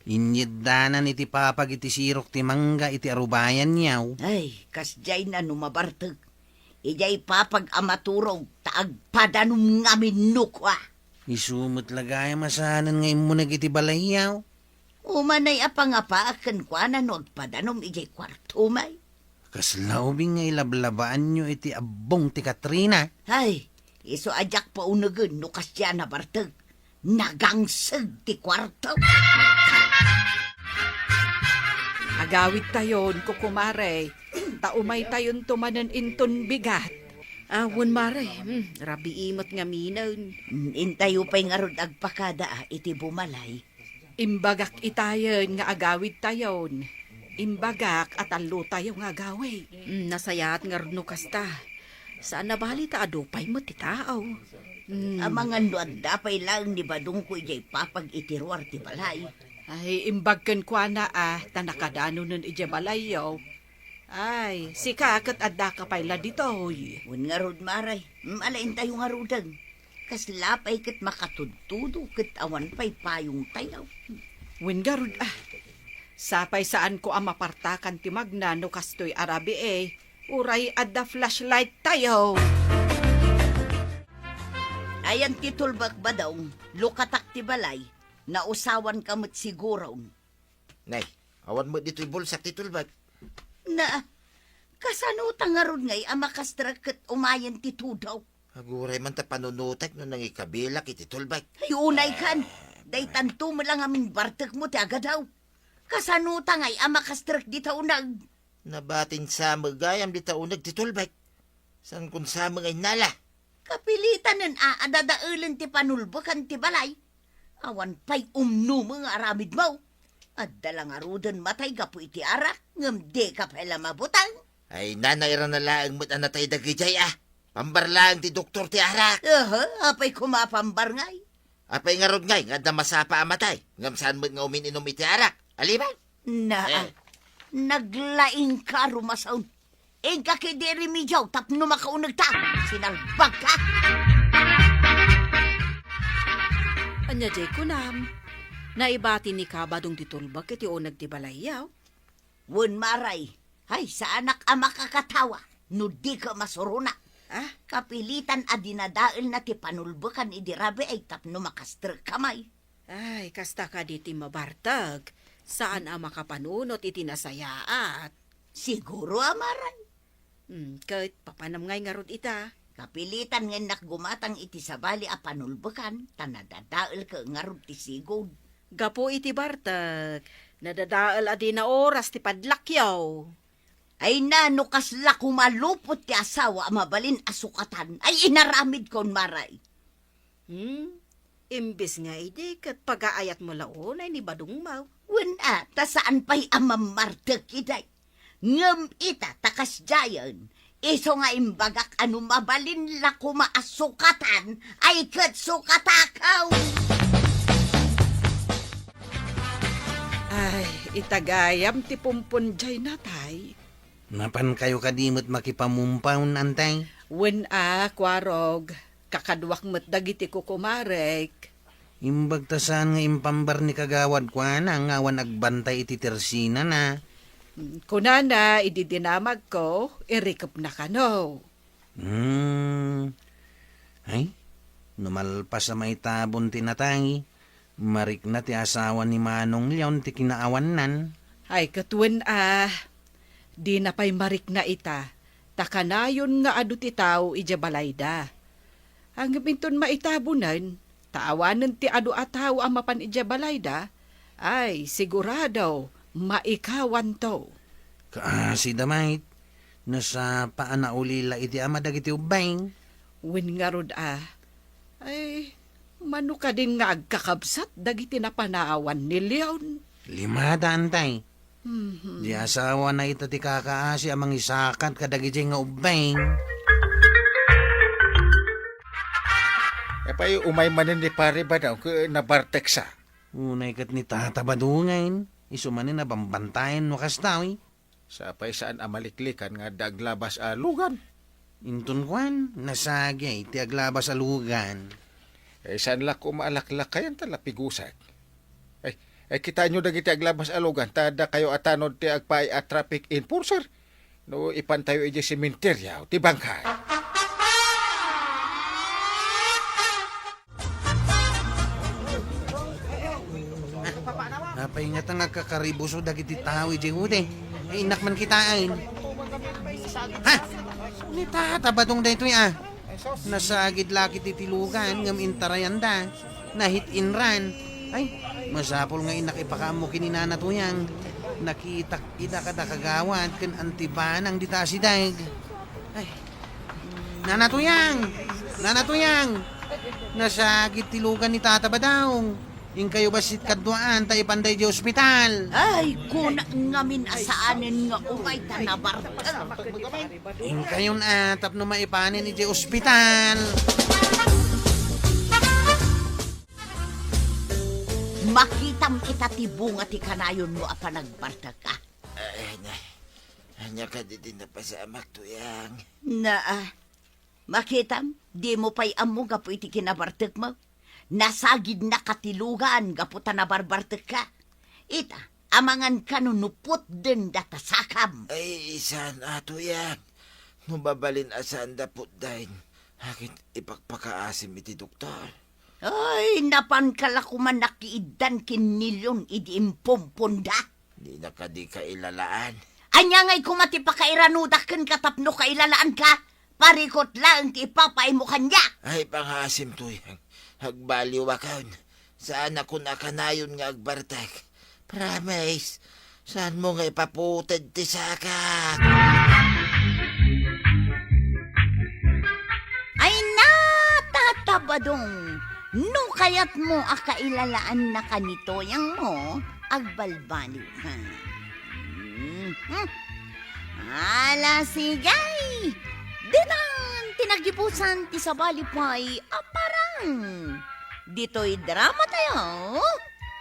inyeddanan iti papag iti sirok ti mangga iti arubayanyo. Ay, kasdiay na no mabartek. Idiay papag a maturog, ta agpadanom ngamin no kua. Isu met la gayam a saanen nga immuneg iti balayyo. Umanay a pangapaak kenkuana no agpadanom idiay kuartom, may? Kasla ubing nga ilablabaanyo iti abbong ti Katrina. Ay, isu a diak paunegen no kasdiay a nabartek. Nagangseg ti kuarto. Agawidtayon, kukumare, ta umaytayonto manen inton bigat. Awan, mare. Hmm, rabii met ngaminen. Mm, intayo pay ngarud agpakada, a, iti bumalay. Imbagak itayen nga agawidtayon. Imbagak a tallotayo nga agawid. Mm, nasayaat ngarud no kasta. Saan a bali ta adu pay met ti tao. Mm. Amangan no adda pay laeng ni Badongko idiay papag iti ruar ti balay. Ay, imbag kenkuana, a, ta nakadanonen idiay balayyo. Ay, sika ket addaka pay la ditoy. Wen ngarud, mare. Mm, ala intayo ngaruden. Kasla pay ket makatudtudo ket awan pay payongtayo. Wen ngarud, a. Sapay saanko a mapartakan ti magna no kastoy a rabii, uray adda flashlighttayo. Ayan ti tulbek, Badong, lukatak ti balay, nausawanka met siguron. Nay, awan met ditoy bulsak ti tulbek. Na, kasano ta ngarud ngay a makastrek ket umayen ti tudo? Aguray man ta panunotek no nangikabilak iti tulbek. Ay, unay kan. Daytanto met la ngamin bartekmo ti agadaw. Kasano ta ngay a makastrek dita uneg? Nabatin sa met gayam dita uneg ti tulbek. Saan kon sa met nga innala? Kapilitanen a adadaelen ti panulbekan ti balay. Awan pay umnuma nga aramidmo. Adda la ngaruden matay gapu iti arak, ngem dika pay la mabuteng. Ay, nanairana laeng met a natay dagidiay, a. Pambar laeng ti doktor ti arak. Aha, apay koma pambar ngay? Apay ngarud ngay nga adda masapa a matay, ngem saan met nga umin-inum iti arak? Aliman? Na, eh, naglaingka a rumasaon. Inka ketdi remedio tapno makaunegta. Sinalbagka. Ania diay kunam? Naibati ni Kabadong ti tulbek iti uneg ti balayyo? Wen, mare. Ay, saanak a makakatawa no dika masurona. Ah? Kapilitan a dinadaelna ti panulbekan idi rabii tapno makastrekka may. Ay, kasta kadi ti mabartek. Saan a makapanunot iti nasayaat. Siguro a, mare. Hmm, ket papanam ngay ngarud ita? Kapilitan nga innak gumatang iti sabali a panulbekan, ta nadadaelka ngarud ti sigud. Gapu iti bartek, nadadael a dina oras ti padlakyo. Ay na, no kasla koma lupot ti asawa a mabalin a sukatan, ay inaramidkon, mare. Hmm? Imbes nga idi ket pagaayatmo la unay ni Badongmo. Wen a, ta saan pay a mammartek idi. Ngem ita, ta kasdiayen, isu nga imbagak a no mabalin la koma a sukatan, ay ket sukatakaw. Ay, ita gayam ti pumpon diay natay. Napankayo kadi met makipamumpaw, Antay? Wen a, Kuarog. Kakaduak met dagiti kukumarek. Imbag ta saan nga impambar ni kagawad kuana nga awan agbantay iti tersinana. Kunana, idi dinamagko, irikepna kano. Hmm. Ay, no malpas a maitabon ti natay, marikna ti asawa ni Manong Leon ti kinaawannan. Ay, ket wen a, dina pay marikna ita, ta kanayon nga adu ti tao idiay balayda. Ngem inton maitabonen, ta awanen ti adu a tao a mapan idiay balayda, ay, sigurado, maikawanto. Kaasi da met, Nasapa a naulila iti ama dagiti ubbing. Wen ngarud a, ay, mano kadin nga agkakabsat dagiti napanawan ni Leon? Limada, antay. Mhm. Di asawana ita ti kakaasi a mangisakat kadagiti nga ubbing. Apay, umay manen ni Pare Badong ket nabarteksa. Unay ket ni Tata Badong, isu manen a bambantayan no kasta, wi. Sapay saan a maliklikan nga adda aglabas a lugan. Inton kuan, nasagi ti aglabas a lugan. Eh, saan la koma a laklakayan ta lapigusek. Eh, eh, kitaenyo dagiti aglabas a lugan, ta dakayo a tanod ti agpaay a traffic enforcer. No ipantayo idiay sementeryo ti bangkay. Apay ngata nga agkakaribuso dagiti tao idiay ude? Ay, innak man kitaen. Ha? Ni Tata Badong daytoy, a. Nasagid la ket ti lugan ngem intarayanda. Nahit-inran. Ay, masapul nga innak ipakaammo ken ni Nana Tuyang. Nakitak ida kada kagawad ken antibanang dita asideg. Ay, Nana Tuyang! Nana Tuyang! Nasagid ti lugan ni Tata Badong. Inkayo bassit kaduaan ta ipanda idiay ospital. Ay, kuna ngamin a saanen nga umay ta nabartek. Inkayon a tapno maipanen idiay ospital. Makitam ita ti bunga ti kanayonmo a panagbartek, a. Ay, na, ania kadi ti napasamak, Tuyang? Na, a, makitam, dimo pay ammo gapu iti kinabartekmo. Nasagidnaka ti lugan gapu ta nabarbartekka. Ita, amangan kano no putden data sakam. Ay, saan a, Tuyang. No mabalin a saanda putden, agid ipakpakaasim iti doktor. Ay, napanka la koma nakiiddan ken ni Leon idi impumponda. Dina kadi kailalaan? Ania ngay koma ti pakairanudak kenka tapno kailalaanka? Parikot laeng ti ipapaaymo kaniak. Ay, pangaasim, Tuyang. Agbaliwakon. Saanakon a kanayon nga agbartek. Promise, saanmo nga ipaputed ti sakak. Ay, Nana, Tata Badong, no kayatmo a kailalaannaka ni Tuyangmo, agbalbaliw ka. Mhm. Ala, sige! Ditan ti nagipusan ti sabali pay a parang. Ditoy drama tayo,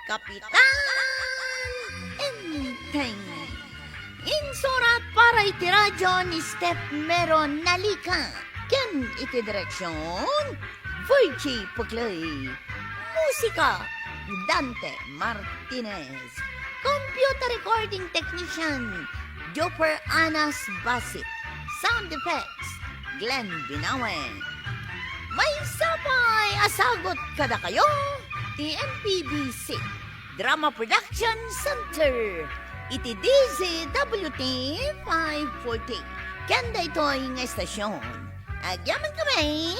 Kapitan Enteng. Insurat para iti radio ni Steph Mero Nalica. Ken iti direksyon, Virgie Puclay. Musika, Dante Martinez. Computer recording technician, Joper Anas Basit. Sound effects, Glenn Binawe. Maysa pay a sagut kadakayo ti M P B C Drama Production Center iti D Z W T five forty. Ken daytoy nga estasyon, agyamankami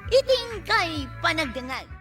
iti inkay panagdengngeg.